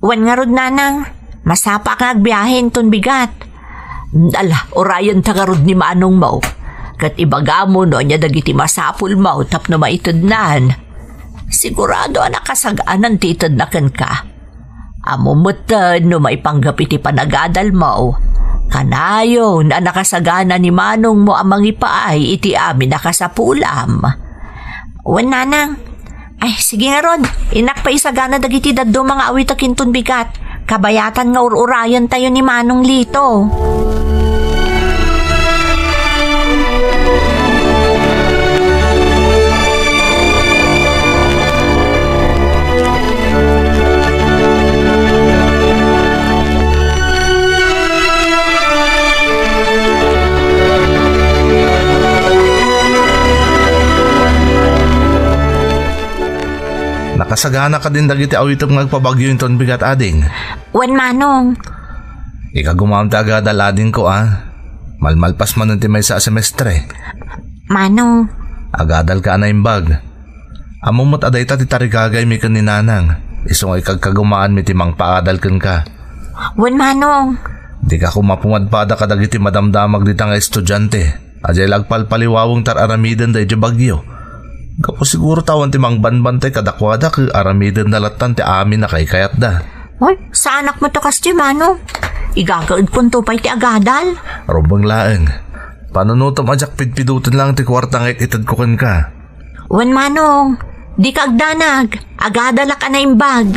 Wen ngarud, Nanang, masapa nga agbiahe inton bigat. Ala, urayenta ngarud ni manongmo. Ket ibagamo no ania dagiti masapulmo tapno maitednan. Sigurado a nakasaganan ti itedna kenka. Ammom metten no maipanggep iti panagadalmo. Kanayon a nakasagana ni manongmo a mangipaay iti amin a kasapulam. Wen, Nanang. Ay, sige ngarud. Innak pay isagana dagiti dadduma nga awitek inton bigat. Kabayatan nga ur-urayentayo ni Manong Lito. Nakasagana kadin dagiti awitem nga agpabagyo inton bigat, ading? Wen, Manong. Ikagumaam ti agadal, adingko, a. Malmalpas manen ti maysa a semestre. Manong. Agadalka a naimbag. Ammom met a dayta ti tarigagaymi ken ni Nanang, isu nga ikagkagumaanmi ti mangpaadal kenka. Wen, Manong. Dika koma pumadpada kadagiti madamdamag dita nga estudiante a diay la agpalpaliwaweng ti ar-aramidenda idiay bagyo. Gapu siguro ta awan ti mangbanbantay kadakuada ket aramidenna lattan ti amin a kaykayatda. Ay, saanak met a kasta, Manong. Igagaedkonto pay ti agadal. Rumbeng laeng. Panunotem a diak pidpiduten laeng ti kuarta nga it-itedko kenka. Wen, Manong, dika agdanag, agadalak a naimbag.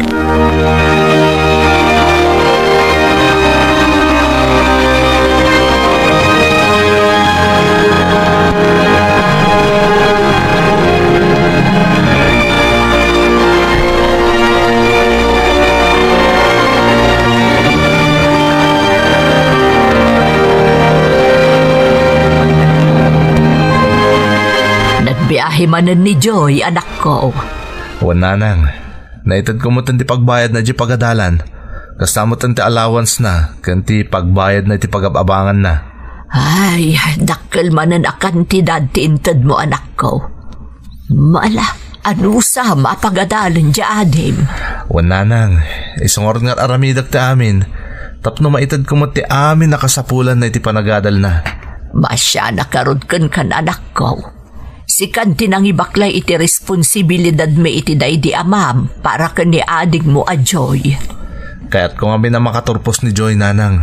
Nagbiahe manen ni Joy, anakko. Wen, Nanang, naitedko met ti pagbayadna idiay pagadalan. Kasta met ti allowance-na ken ti pagbayadna iti pagab-abanganna. Ay, dakkel manen a kantidad ti intedmo, anakko. Mala, anusam a pagadalen diay adim? Wen, Nanang, isu ngarud nga ar-aramidek ti amin, tapno maitedko met ti amin a kasapulanna iti panagadalna. Masianak ngarud kenka, anakko. Sikan ti nangibaklay iti responsibilidadmi iti daydi amam para ken ni adingmo a Joy. Kayatko ngamin a makaturpos ni Joy, Nanang,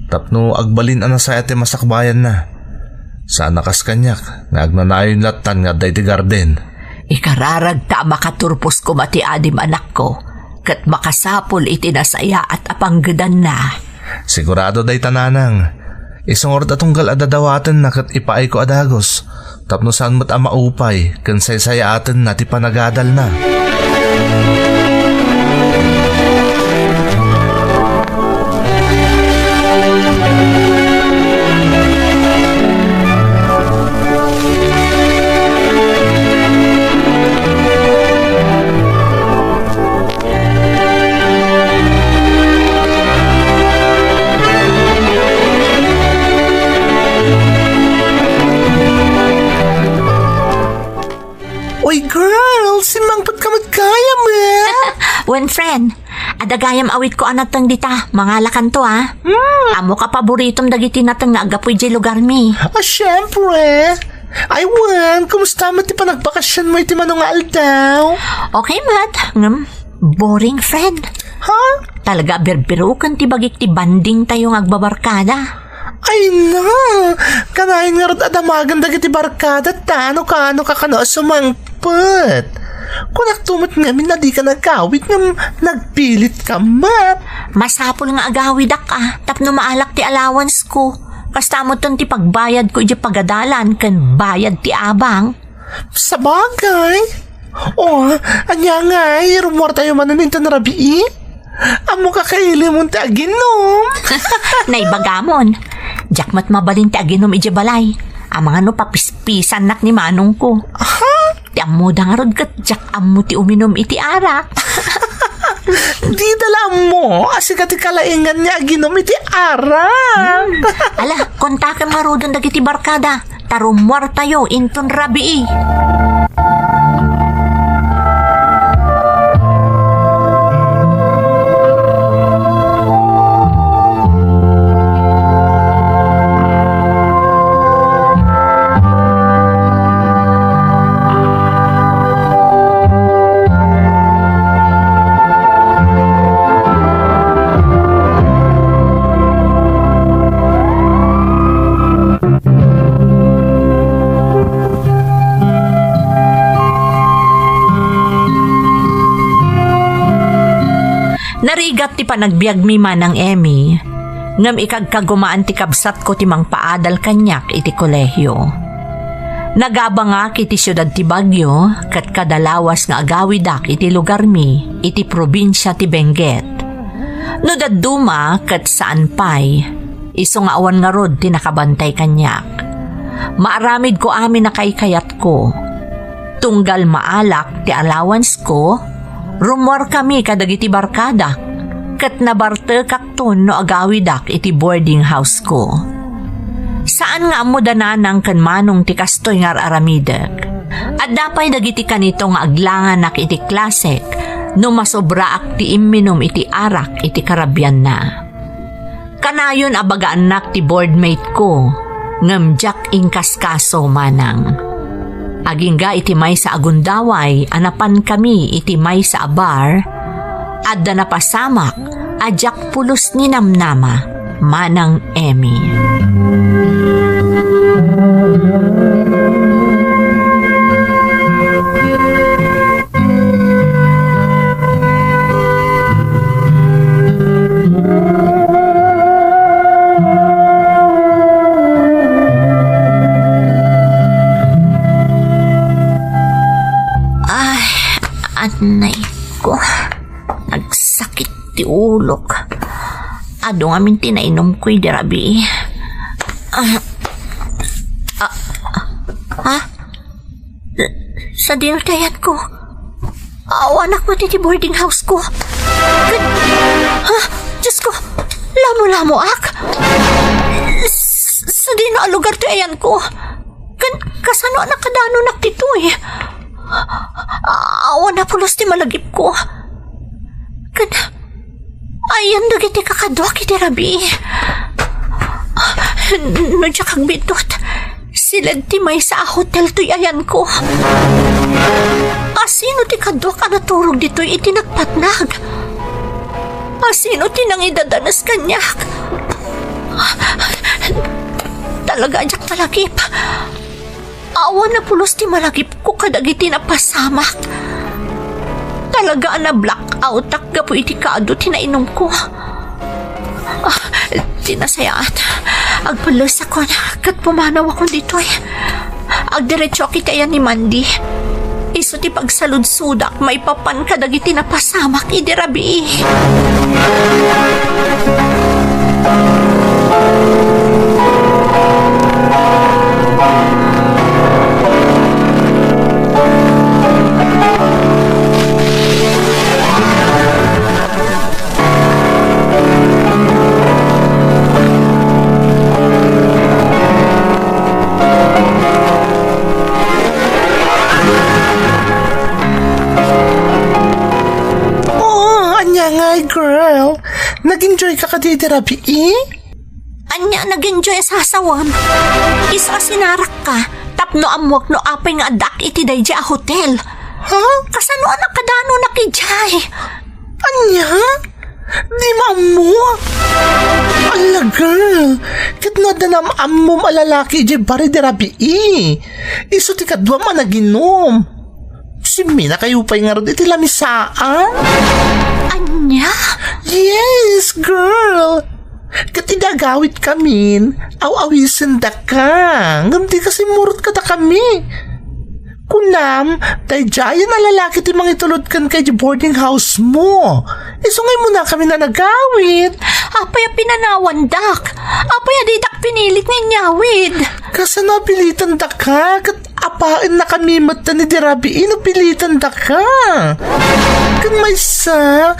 tapno agbalin a nasayaat ti masakbayanna. Saan a kas kaniak nga agnanayon lattan nga adda iti garden. Ikararagta a makaturpos koma ti adim, anakko, ket makasapul iti nasayaat a panggedanna. Sigurado dayta, nanang. Isu ngarud a tunggal a dadawatenna ket ipaayko a dagus, tapno saan met a maupay ken saysayaatenna ti panagadalna. Uy, girl, simmangpetka met gayam, eh. Wen, friend, adda gayam awitko a nateng dita, mangalakanto, ah. Hmm. Ammok a paboritom dagiti nateng nga aggapu idiay lugarmi. Ah, syempre. Ay, wen, kumusta met ti panagbakasionmo iti mano nga aldaw? Okay met, ngem boring, friend. Ha? Talaga a birbiroken ti bagik ti banding tayo nga agbabarkada. Ay na! Kanayon ngarud a damagen dagiti barkada ta no kaano ka kano a sumangpet. Kunakto met ngamin a dika nagkawit ngem nagpilitka met. Masapul nga agawidak a tapno maalak ti allowance ko. Kasta metten ti pagbayadko iti pagadalan ken bayad ti abang. Sabagay. O, ania ngay, rummuartayo manen inton rabii? Ammok a kailimon ti aginom. Naibagamon. Diak met mabalin ti aginom idiay balay. Amangan no papispisannak ni manongko. Aha? Ti ammoda ngarud ket diak ammo ti uminom iti arak. Dida la ammo a sika ti kalaingan nga aginom iti arak. Hmm. Ala, kontakem ngaruden dagiti barkada. Ta rummuartayo inton rabii. Narigat ti panagbiagmi, Manang Emmy, ngem ikagkagumaan ti kabsatko ti mangpaadal kaniak iti kolehio. Nagabangak iti siudad ti Baguio ket kada lawas nga agawidak iti lugarmi iti probinsia ti Benguet. No dadduma ket saan pay, isu nga awan ngarud ti nakabantay kaniak. Maaramidko amin a kaykayatko. Tunggal maalak ti allowance ko, rummuarkami kadagiti barkadak, ket nabartekakton no agawidak iti boarding house ko. Saan nga ammo da nanang ken manong ti kastoy nga ar-aramidek. Adda pay dagiti kanito nga aglanganak iti klasek no masobraak ti imminum iti arak iti karabianna. Kanayon a bagaannak ti boardmate ko, ngem diak inkaskaso, Manang. Agingga iti maysa a gundaway a napankami iti maysa a bar, adda napasamak a diak pulos ninamnama, Manang Emmy. Ay, anay ko. Nagsakit ti ulok. Adu ngamin ti nainumko idi rabii. Ah, ah, ah? Sadino ti ayanko? Awanak met iti boarding house ko. Ket, ha? Diyos ko, lamo-lamoak. S-, sadino a lugar ti ayanko? Ken kasano a nakadanonak ditoy? Awan a pulos ti malagipko. Ken ayan dagiti kakaduak iti rabii. No diak agbiddut, siled ti maysa a hotel toy ayanko. Asino ti kaduak a naturog ditoy iti nagpatnag? Asino ti nangidadanes kaniak? Talaga a diak malagip. Awan a pulos ti malagipko kadagiti napasamak. Talaga a na-blackoutak gapu iti kaadu ti nainumko. Ah, ti nasayaat. Agpalesakon ket pumanawakon ditoy. Agdiretsoak iti ayan ni Mandy. Isu ti pagsaludsodak maipapan kadagiti napasamak idi rabii. Oh, ania ngay, girl? Nag-enjoy ka kadi iti rabii? Ania nag-enjoy a sasawem? Isu a sinarakka tapno ammuek no apay nga addaak iti daydi a hotel. Ha? Kasano a nakadanunak idiay? Ania? Di maammo? Ala, girl, ket no adda naam-ammom a lalaki idiay bar idi rabii, isu ti kaduam a naginum. Simminakayo pay ngarud iti lamisaan? Ania? Yes, girl. Ket idi agawidkamin, aw-awisendaka. Ngem dika simmurot kadakami. Kunam, daydiayen a lalaki ti mangitulod kenka iti boarding house mo. Isu nga immunakamin a nagawid. Apay a pinanawandak? Apay a didak pinilit nga inyawid? Kasano a pilitendaka? Ket apaennakami metten idi rabii no pilitendaka. Ken maysa,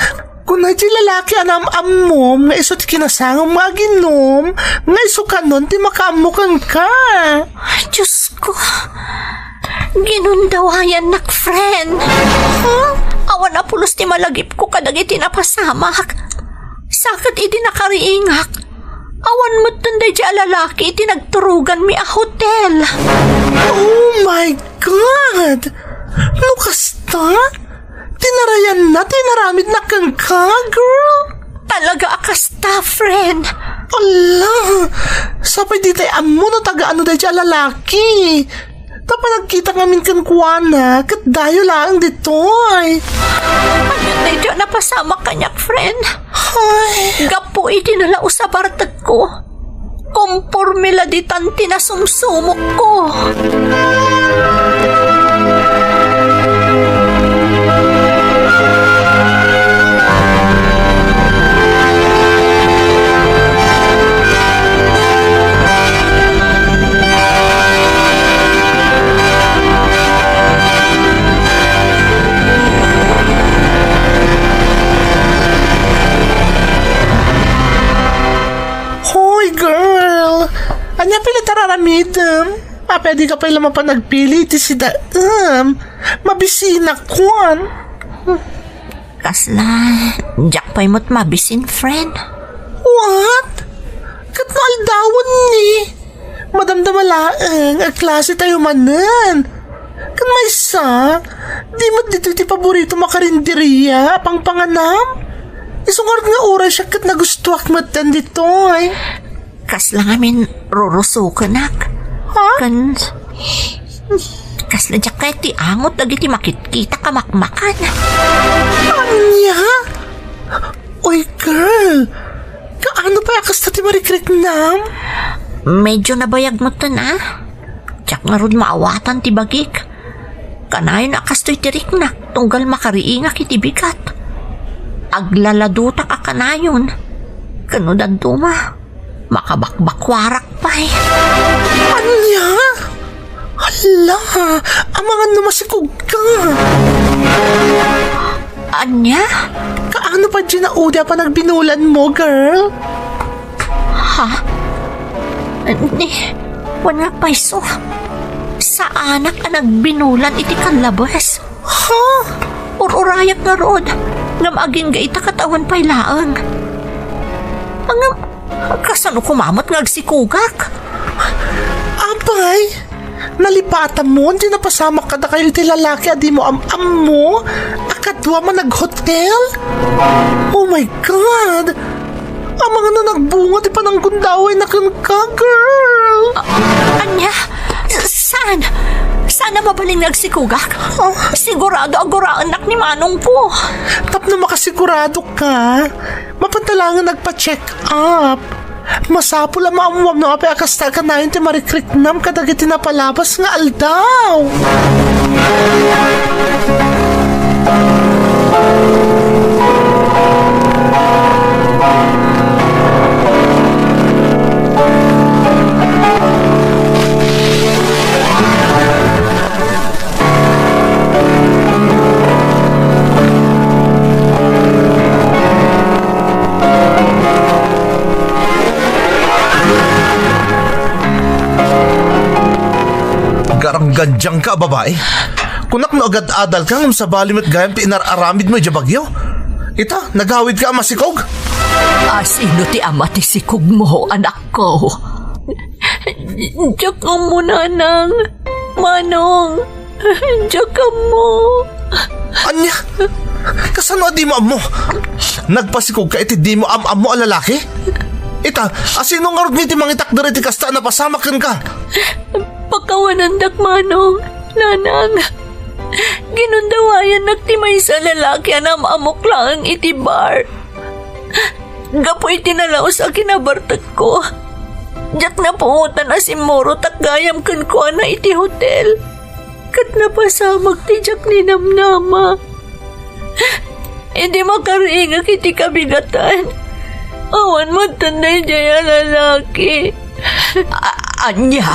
kuna iti lalaki a naam-ammom nga isu ti kinasangom nga aginum, nga isu kanon ti makaammo kenka. Ay, Diyos ko. Ginundawayannak, friend. Huh? Awan a pulos ti malagipko kadagiti napasamak. Sa ket idi nakariingak, awan metten daydi a lalaki iti nagturoganmi a hotel. Oh my God! No kasta, tinarayanna ti inaramidna kenka, girl. Talaga a kasta, friend. Ala, sapay ditay ammo no taga ano daydi a lalaki. Ta panagkitak ngamin kenkuana, ket dayo laeng ditoy. Ania daydi a napasamak kaniak, friend? Ay. Gapu iti nalaus a bartekko, komporme la ditan ti nasumsumokko. Hoy, girl! Ania pay la ti ar-aramidem? Apay a dika pay la mapan agpili iti sidaem? Mabisinak, kuan. Kasla, diak pay met mabisin, friend. What? Ket no aldawen ni? Madamdama laeng, agklasetayo manen. Ken maysa, di met ditoy ti paboritom a karinderia a pangpanganam? Isu ngarud nga uray siak ket nagustuak metten ditoy. Kasla ngamin rurusokenak. Ha? Ken kasla diak kayat ti angot dagiti makitkitak a makmakan. Ania? Oy, girl! Kaano pay a kasta ti marikriknam? Medyo nabayag metten, a. Diak ngarud maawatan ti bagik. Kanayon a kastoy ti riknak tunggal makariingak iti bigat. Aglaladutak a kanayon. Ken no dadduma, makabakbakwarak pay. Ania? Hala, amangan no masikogka. Ania? Kaano pay diay naudi a panagbinulanmo, girl? Ha? Ni, wen nga payso. Saanak a nagbinulan iti kallabes. Ha? Ur-urayak ngarud, ngem agingga ita ket awan pay laeng. Ngem, kasano koma met nga agsikogak? Apay, nalipatamon ti napasamak kadakayo iti lalaki a dimo am-ammo a kaduam a naghotel? Oh my God! Amangan no nagbunga ti pananggundawayna kenka, girl! A-, ania? S-, Saan? Saan a mabalin nga agsikogak? Oh. Sigurado a guraennak ni manongko. Tapno makasigurado ka, mapanta laeng nga agpa-check up. Masapul a maammuam no apay a kasta a kanayon ti marikriknam kadagiti napalabas nga aldaw. Garanggandiang ka, babai. Kunak no agad-adal ka ngem sabali met gayam ti inar-aramidmo idiay bagyo. Ita, nagawid ka a masikog? A, sino ti ama ti sikogmo, anakko? Diak ammo, nanang. Manong, diak ammo. Ania? Kasano a dimo ammo? Nagpasikog ka iti dimo am-ammo a lalaki? Ita, a sino ngarud ti mangitakder iti kasta a napasamak kenka? Pakawanandak, manong, nanang. Ginundawayannak ti maysa a lalaki a naam-ammok laeng iti bar. Gapu iti nalaus a kinabartekko, diak napuotan a simmurotak gayam kenkuana iti hotel. Ket napasamak ti diak ninamnama. Idi makaringek iti kabigatan, awan met daydiay a lalaki. A-, ania?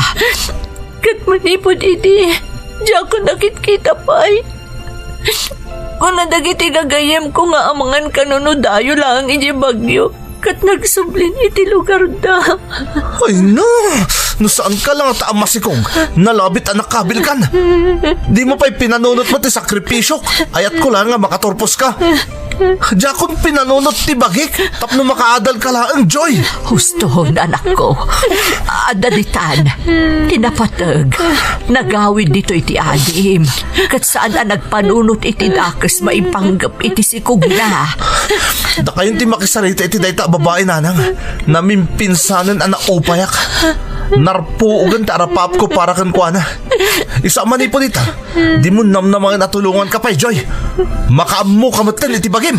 Ket manipud idi, diakon nakitkita pay. Kuna dagiti gagayyemko nga amangan kano no dayo laeng idiay bagyo ket nagsublin iti lugarda. Ay, no! No saan ka la ngata a masikog, nalabit a nakabilkan. Dimo pay pinanunot met ti sakripisiok. Ayatko laeng nga makaturpos ka. Diakon pinanunot ti bagik tapno makaadal ka laeng, Joy. Huston, anakko. Adda ditan ti napateg. Nagawid ditoy ti adim, ket saan a nagpanunot iti dakes maipanggep iti sikogna. Dakayon ti makisarita iti dayta a babai, nanang. Namimpinsanen a naupayak. Narpuogen ti arapaapko para kenkuana. Isu a manipud ita, dimo namnamaen a tulonganka pay, Joy. Makaammoka metten iti bagim.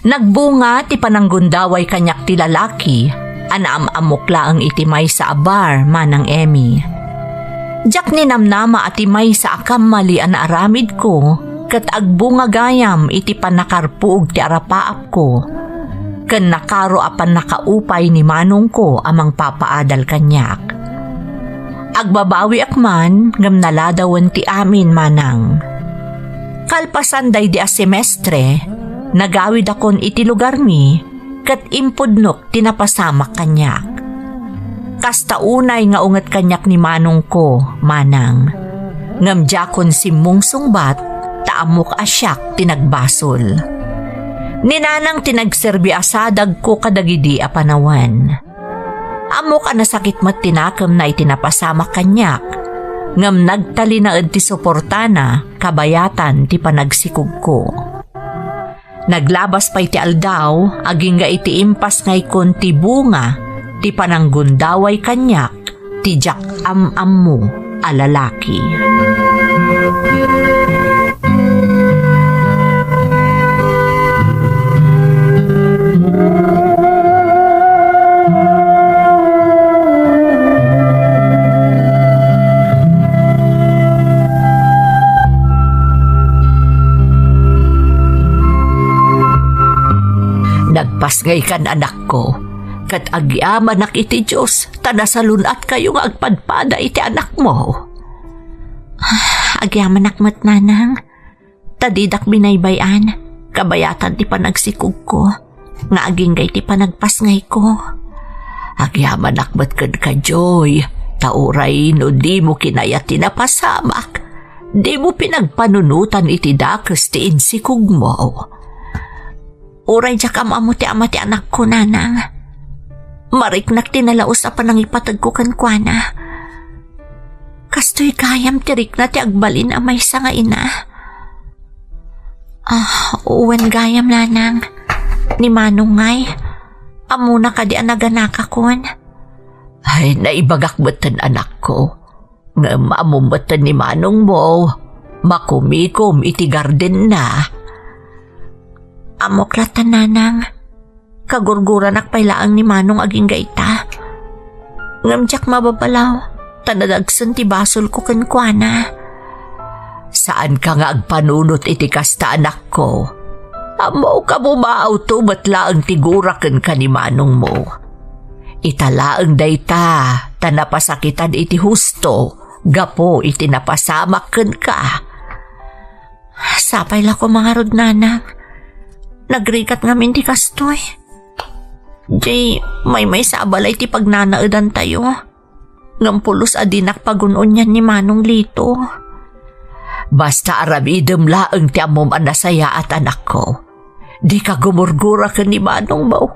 Nagbunga ti pananggundaway kaniak ti lalaki a naam-ammok laeng iti maysa a bar, Manang Emmy. Diak ninamnama a ti maysa a kammali a naaramidko ket agbunga gayam iti pannakarpuog ti arapaapko ken nakaro a pannakaupay ni manongko a mangpapaadal kaniak. Agbabawiak man ngem naladawen ti amin, Manang. Kalpasan daydi a semestre, nagawidakon iti lugarmi ket impudnok ti napasamak kaniak. Kasta unay nga unget kaniak ni manongko, Manang. Ngem diakon simmungsungbat ta ammok a siak ti nagbasol. Ni Nanang ti nagserbi a sadagko kadagidi a panawen. Ammok a nasakit met ti nakemna iti napasamak kaniak, ngem nagtalinaed ti suportana kabayatan ti panagsikogko. Naglabas pay ti aldaw, agingga iti impasngaykon ti bunga ti pananggundaway kaniak ti diak am-ammo a lalaki. Nagpasngaykan, anakko, ket agyamanak iti Dios ta nasalun-atkayo nga agpadpada iti anakmo. Agyamanak met, nanang, ta didak binaybay-an, kabayatan ti panagsikogko, nga agingga iti panagpasngayko. Agyamanak met kenka, Joy, ta uray no dimo kinayat ti napasamak, dimo pinagpanunotan iti dakes ti insikogmo. Uray diak am-ammo ti ama ti anakko, nanang, mariknak ti nalaus a panangipategko kenkuana. Kastoy gayam ti rikna ti agbalin a maysa nga ina. Ah, wen gayam, nanang. Ni Manong ngay, ammona kadi a naganakakon? Ay, naibagak metten, anakko. Ngem ammom metten ni manongmo, makumikom iti gardenna. Ammok latta, nanang. Kagurguranak pay laeng ni manong agingga ita. Ngem diak mababalaw, ta nadagsen ti basolko kenkuana. Saanka nga agpanunot iti kasta, anakko. Ammok a bumaawto met laeng ti gura kenka ni manongmo. Ita laeng dayta, ta napasakitan iti husto gapu iti napasamak kenka. Sapay la koma ngarud, nanang. Nagrigat ngamin ti kastoy. Jay, maymaysa a balay ti pagnanaedantayo. Ngem pulos a dinak pagun-onian ni Manong Lito. Basta aramidem laeng ti ammom a nasayaat, anakko. Dika gumurgura ken ni manongmo.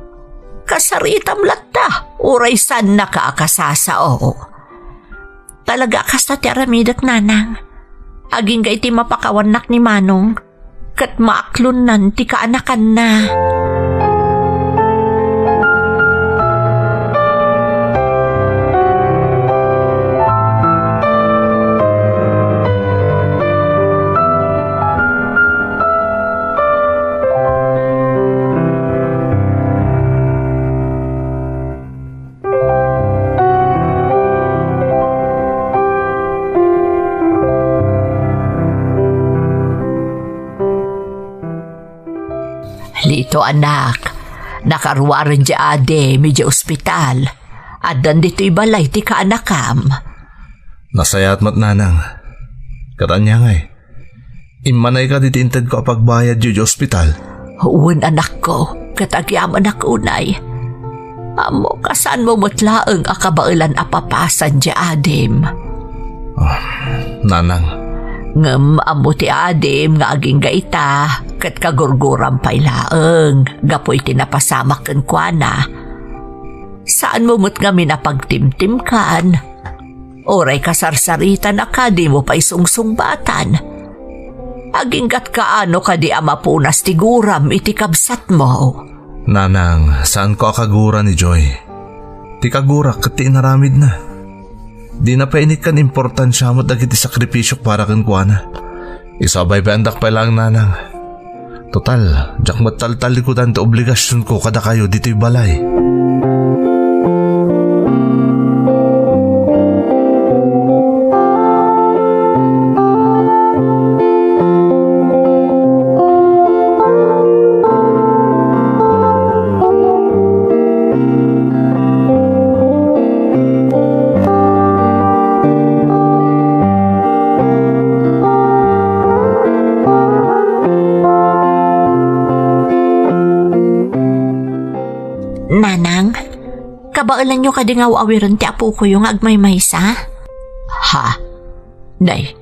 Kasaritam latta, uray saannaka a kasasao. Talaga a kasta ti aramidek, nanang. Agingga iti mapakawannak ni manong, ket maaklonnan ti kaanakanna. Lito, anak, nakaruaren di adim idiay ospital. Addan ditoy balay ti kaanakam. Nasayaat met, nanang. Ket ania ngay? Immanay kadi ti intedko a pagbayad idiay ospital? Wen, anakko, ket agyamanak unay. Ammok a saanmo met laeng a kabaelan a papasan di adim. Ah, nanang. Ngem ammo ti adim nga agingga ita, ket kagurguram pay laeng gapu iti napasamak kenkuana. Saanmo met ngamin a pagtimtimkan. Uray kasarsaritan a kadimo pay sungsungbatan. Agingga't kaano kadi a mapunas ti guram iti kabsatmo? Nanang, saanko a kagura ni Joy. Ti kagurak ket ti inaramidna. Dina pay inikkan importansia met dagiti sakripisiok para kenkuana. Isu a baybay-andak pay laeng, nanang. Total, diak met taltallikudan ti obligasionko kadakayo ditoy balay. Nanang, kabaelanyo kadi nga aw-awiren ti apokoyo nga agmaymaysa? Ha? Nay,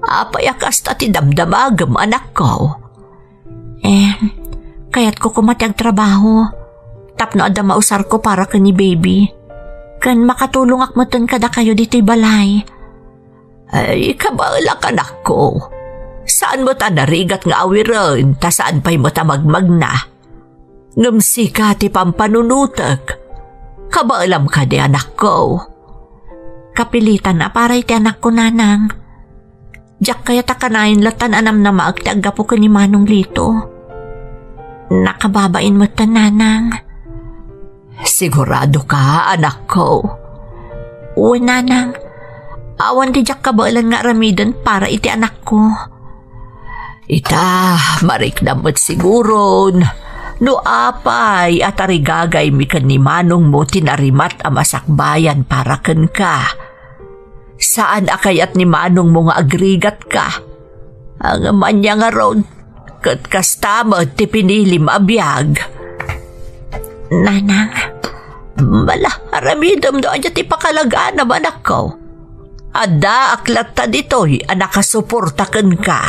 apay a kasta ti damdamagem, anakko? Eh, kayatko koma ti agtrabaho tapno adda mausarko para ken ni baby. Ken makatulongak metten kadakayo ditoy balay. Ay, kabaelak, anakko. Saan met a narigat nga awiren ta saan pay met a magmagna. Ngem sika ti pampanunotek. Kabaelam kadi, anakko? Kapilitan a para iti anakko, nanang. Diak kayat a kanayon latta a namnamaek ti aggapu ken ni Manong Lito. Nakababain met ta, nanang. Sigurado ka, anakko? Wen, nanang. Awan ti diak kabaelan nga aramiden para iti anakko. Ita, mariknam met siguron no apay a tarigagaymi ken ni manongmo ti narimat a masakbayan para kenka. Saan a kayat ni manongmo nga agrigatka. Ngem ania ngarud, ket kasta met ti pinilim a biag. Nanang, mala, aramidem no ania ti pakalaganam, anakko. Addaak latta ditoy a nakasuporta kenka.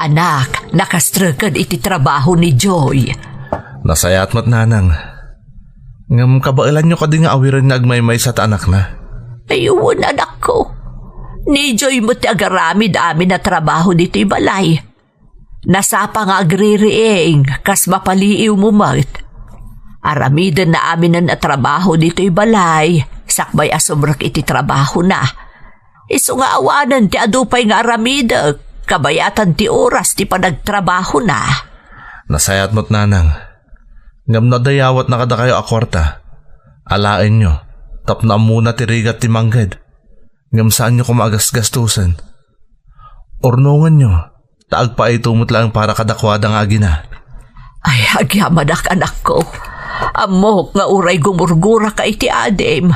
Anak, nakastreken iti trabaho ni Joy. Nasayaat met, nanang. Ngem kabaelanyo kadi nga awiren nga agmaymaysa ta anakna? Ay, wen, anakko. Ni Joy met ti agaramid amin a trabaho ditoy balay. Nasapa nga agririing, kas mapaliiwmo met. Aramidenna aminen a trabaho ditoy balay, sakbay a subrek iti trabahona. Isu nga awanen ti adu pay nga aramidek, kabayatan ti oras ti panagtrabahona. Nasayaat met, nanang. Ngem no adda iyawatna kadakayo a kuarta, alaenyo, tapno ammona ti rigat ti mangged. Ngem saanyo koma a gasgastosen. Urnongenyo, ta agpaayto met laeng para kadakuada nga agina. Ay, agyamanak, anakko. Ammok nga uray gumurguraka iti adim,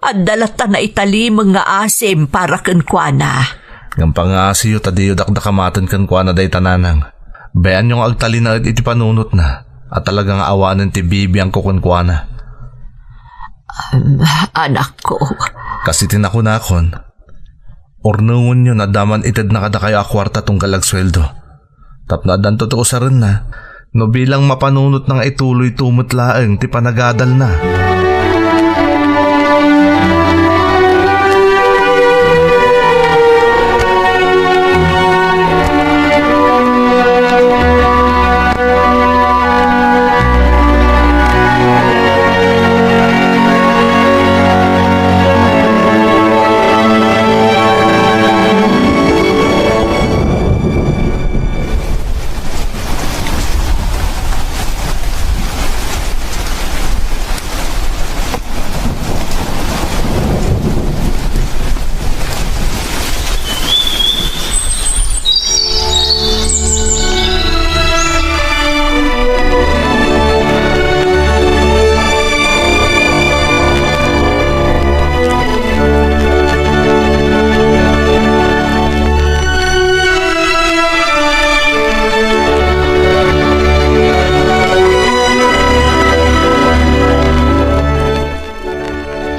adda latta naitalimeng nga asim para kenkuana. Ngem pangngaasiyo ta diyo dakdakamaten kenkuana dayta, nanang. Bayaanyo nga agtalinaed iti panunotna a talaga nga awanen ti bibiangko kenkuana. Am, anakko. Kas iti nakunakon, urnongenyo no adda man itedna kadakayo a kuarta tunggal agsueldo. Tapno addanto ti usarenna, no bilang mapanunotna nga ituloyto met laeng ti panagadalna.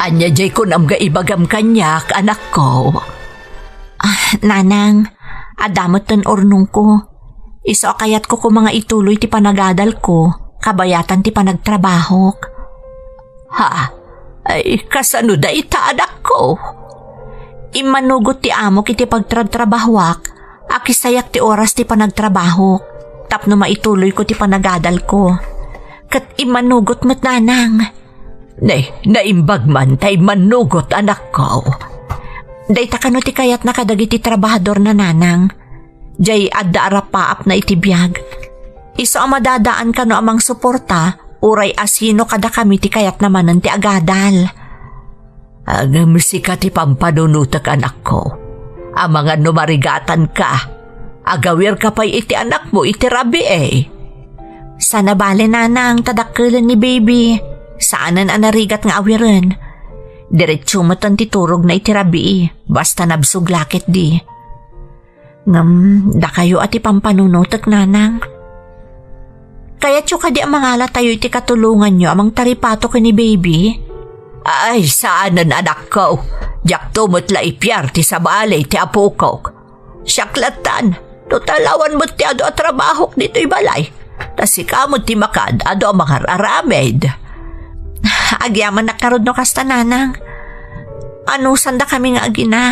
Ania diay kunam nga ibagam kaniak, anakko? Ah, nanang, adda metten urnongko. Isu a kayatko koma nga ituloy ti panagadalko, kabayatan ti panagtrabahok. Ha? Ay, kasano dayta, anakko? Immanugot ti amok iti pagtradtrabahoak, akisayak ti oras ti panagtrabahok, tapno maituloyko ti panagadalko. Ket immanugot met, nanang. Nay, naimbag man ta immanugot, anakko. Dayta kano ti kayatna kadagiti trabahadorna, nanang. Jay adda a rapaapna iti biag. Isu a madadaan kano a mangsuporta, uray asino kadakami ti kayatna manen ti agadal. Ngem sika ti pampanunotek, anakko. Amangan no marigatanka, agawirka pay iti anakmo iti rabii. Saan a bale, nanang, ta dakkelen ni baby. Saanen a narigat nga awiren. Diretso metten ti turogna iti rabii, basta nabsog la ketdi. Ngem dakayo a ti pampanunotek, nanang. Kayatyo kadi a mangalatayo iti katulonganyo a mangtaripato ken ni baby? Ay, saanen, anakko. Diakto met la ipiar ti sabali ti apokok. Siak lattan, no talawan met ti adu a trabahok ditoy balay. Ta sika met ti makaad-adu a mangar-aramid. Agyamannak ngarud no kasta, nanang. Anusandakami nga agina.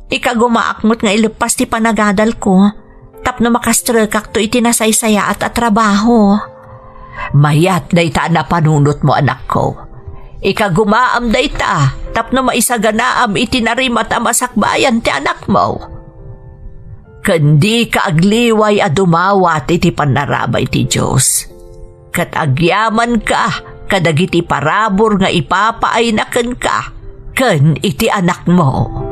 Ikagumaak met nga ileppas ti panagadalko tapno makastrekakto iti nasaysayaat a trabaho. Mayat dayta a napanunotmo, anakko. Ikagumaam dayta tapno maisaganaam iti narimat a masakbayan ti anakmo. Ken dika agliway a dumawat iti pannarabay ti Dios. Ket agyamanka kadagiti parabur nga ipapaayna kenka ken iti anakmo.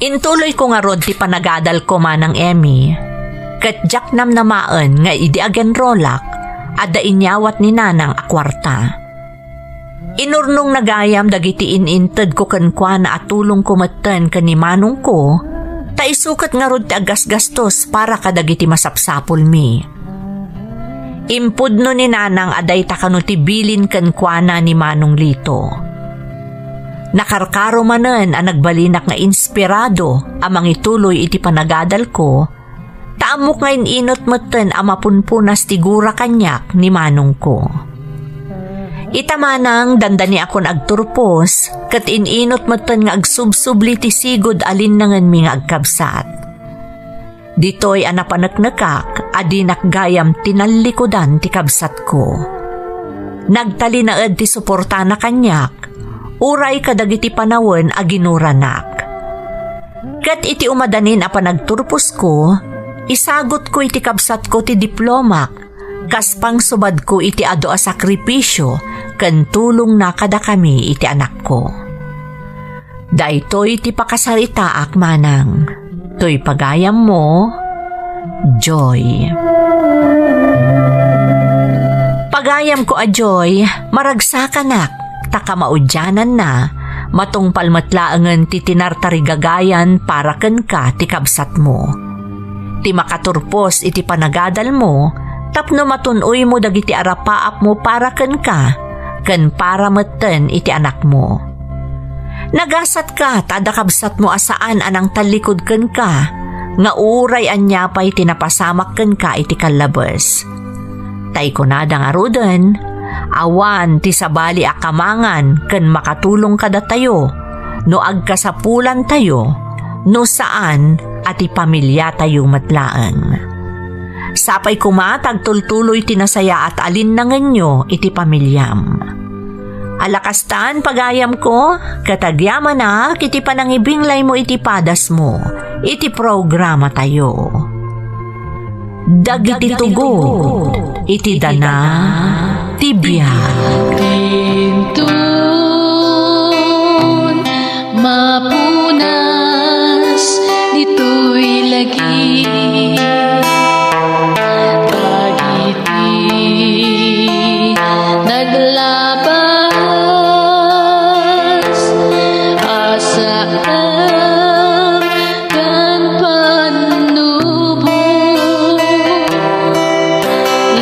Intuloyko ngarud ti panagadalko, Manang Emmy, ket diak namnamaen nga idi agenrolak, adda inyawat ni Nanang a kuarta. Inurnongna gayam dagiti in-intedko kenkuana a tulongko metten ken ni manongko, ta isu ket ngarud ti aggasgastos para kadagiti masapsapulmi. Impudno ni Nanang a dayta kano ti bilin kenkuana ni Manong Lito. Nakarkaro manen a nagbalinak nga inspirado a mangituloy iti panagadalko, ta ammok nga in-inut metten a mapunpunas ti gura kaniak ni manongko. Ita, Manang, dandaniakon agturpos, ket in-inut metten nga agsubsubli ti sigud a linnangenmi nga agkabsat. Ditoy a napaneknekak a dinak gayam tinallikudan ti kabsatko. Nagtalinaed ti suportana kaniak, uray kadagiti panawen a ginuranak. Ket iti umadanin a panagturposko, isagutko iti kabsatko ti diplomak, kas pangsubadko iti adu a sakripisio ken tulongna kadakami iti anakko. Daytoy ti pakasaritaak, Manang. Toy pagayammo, Joy. Pagayamko a Joy, maragsakanak, ta kamaudiananna, matungpal met laengen ti tinartarigagayan para kenka ti kabsatmo. Ti makaturpos iti panagadalmo tapno matun-oymo dagiti arapaapmo para kenka ken para metten iti anakmo. Nagasatka ta adda kabsatmo a saan a nangtallikud kenka, nga uray ania pay ti napasamak kenka iti kallabes. Ta ikunada ngaruden, awan ti sabali a kamangan ken makatulong kadatayo no agkasapulantayo, no saan a ti pamiliatayo met laeng. Sapay koma ta agtultuloy ti nasayaat a linnangenyo iti pamiliam. Ala kastan, pagayamko, ket agyamanak iti panangibinglaymo iti padasmo iti programatayo. Dagiti tugo iti dana ti biag. Dinton mapunas ditoy lagi. Dagiti naglabas a saan ken pannubo,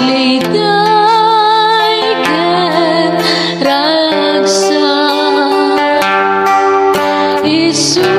liday ken ragsak, isu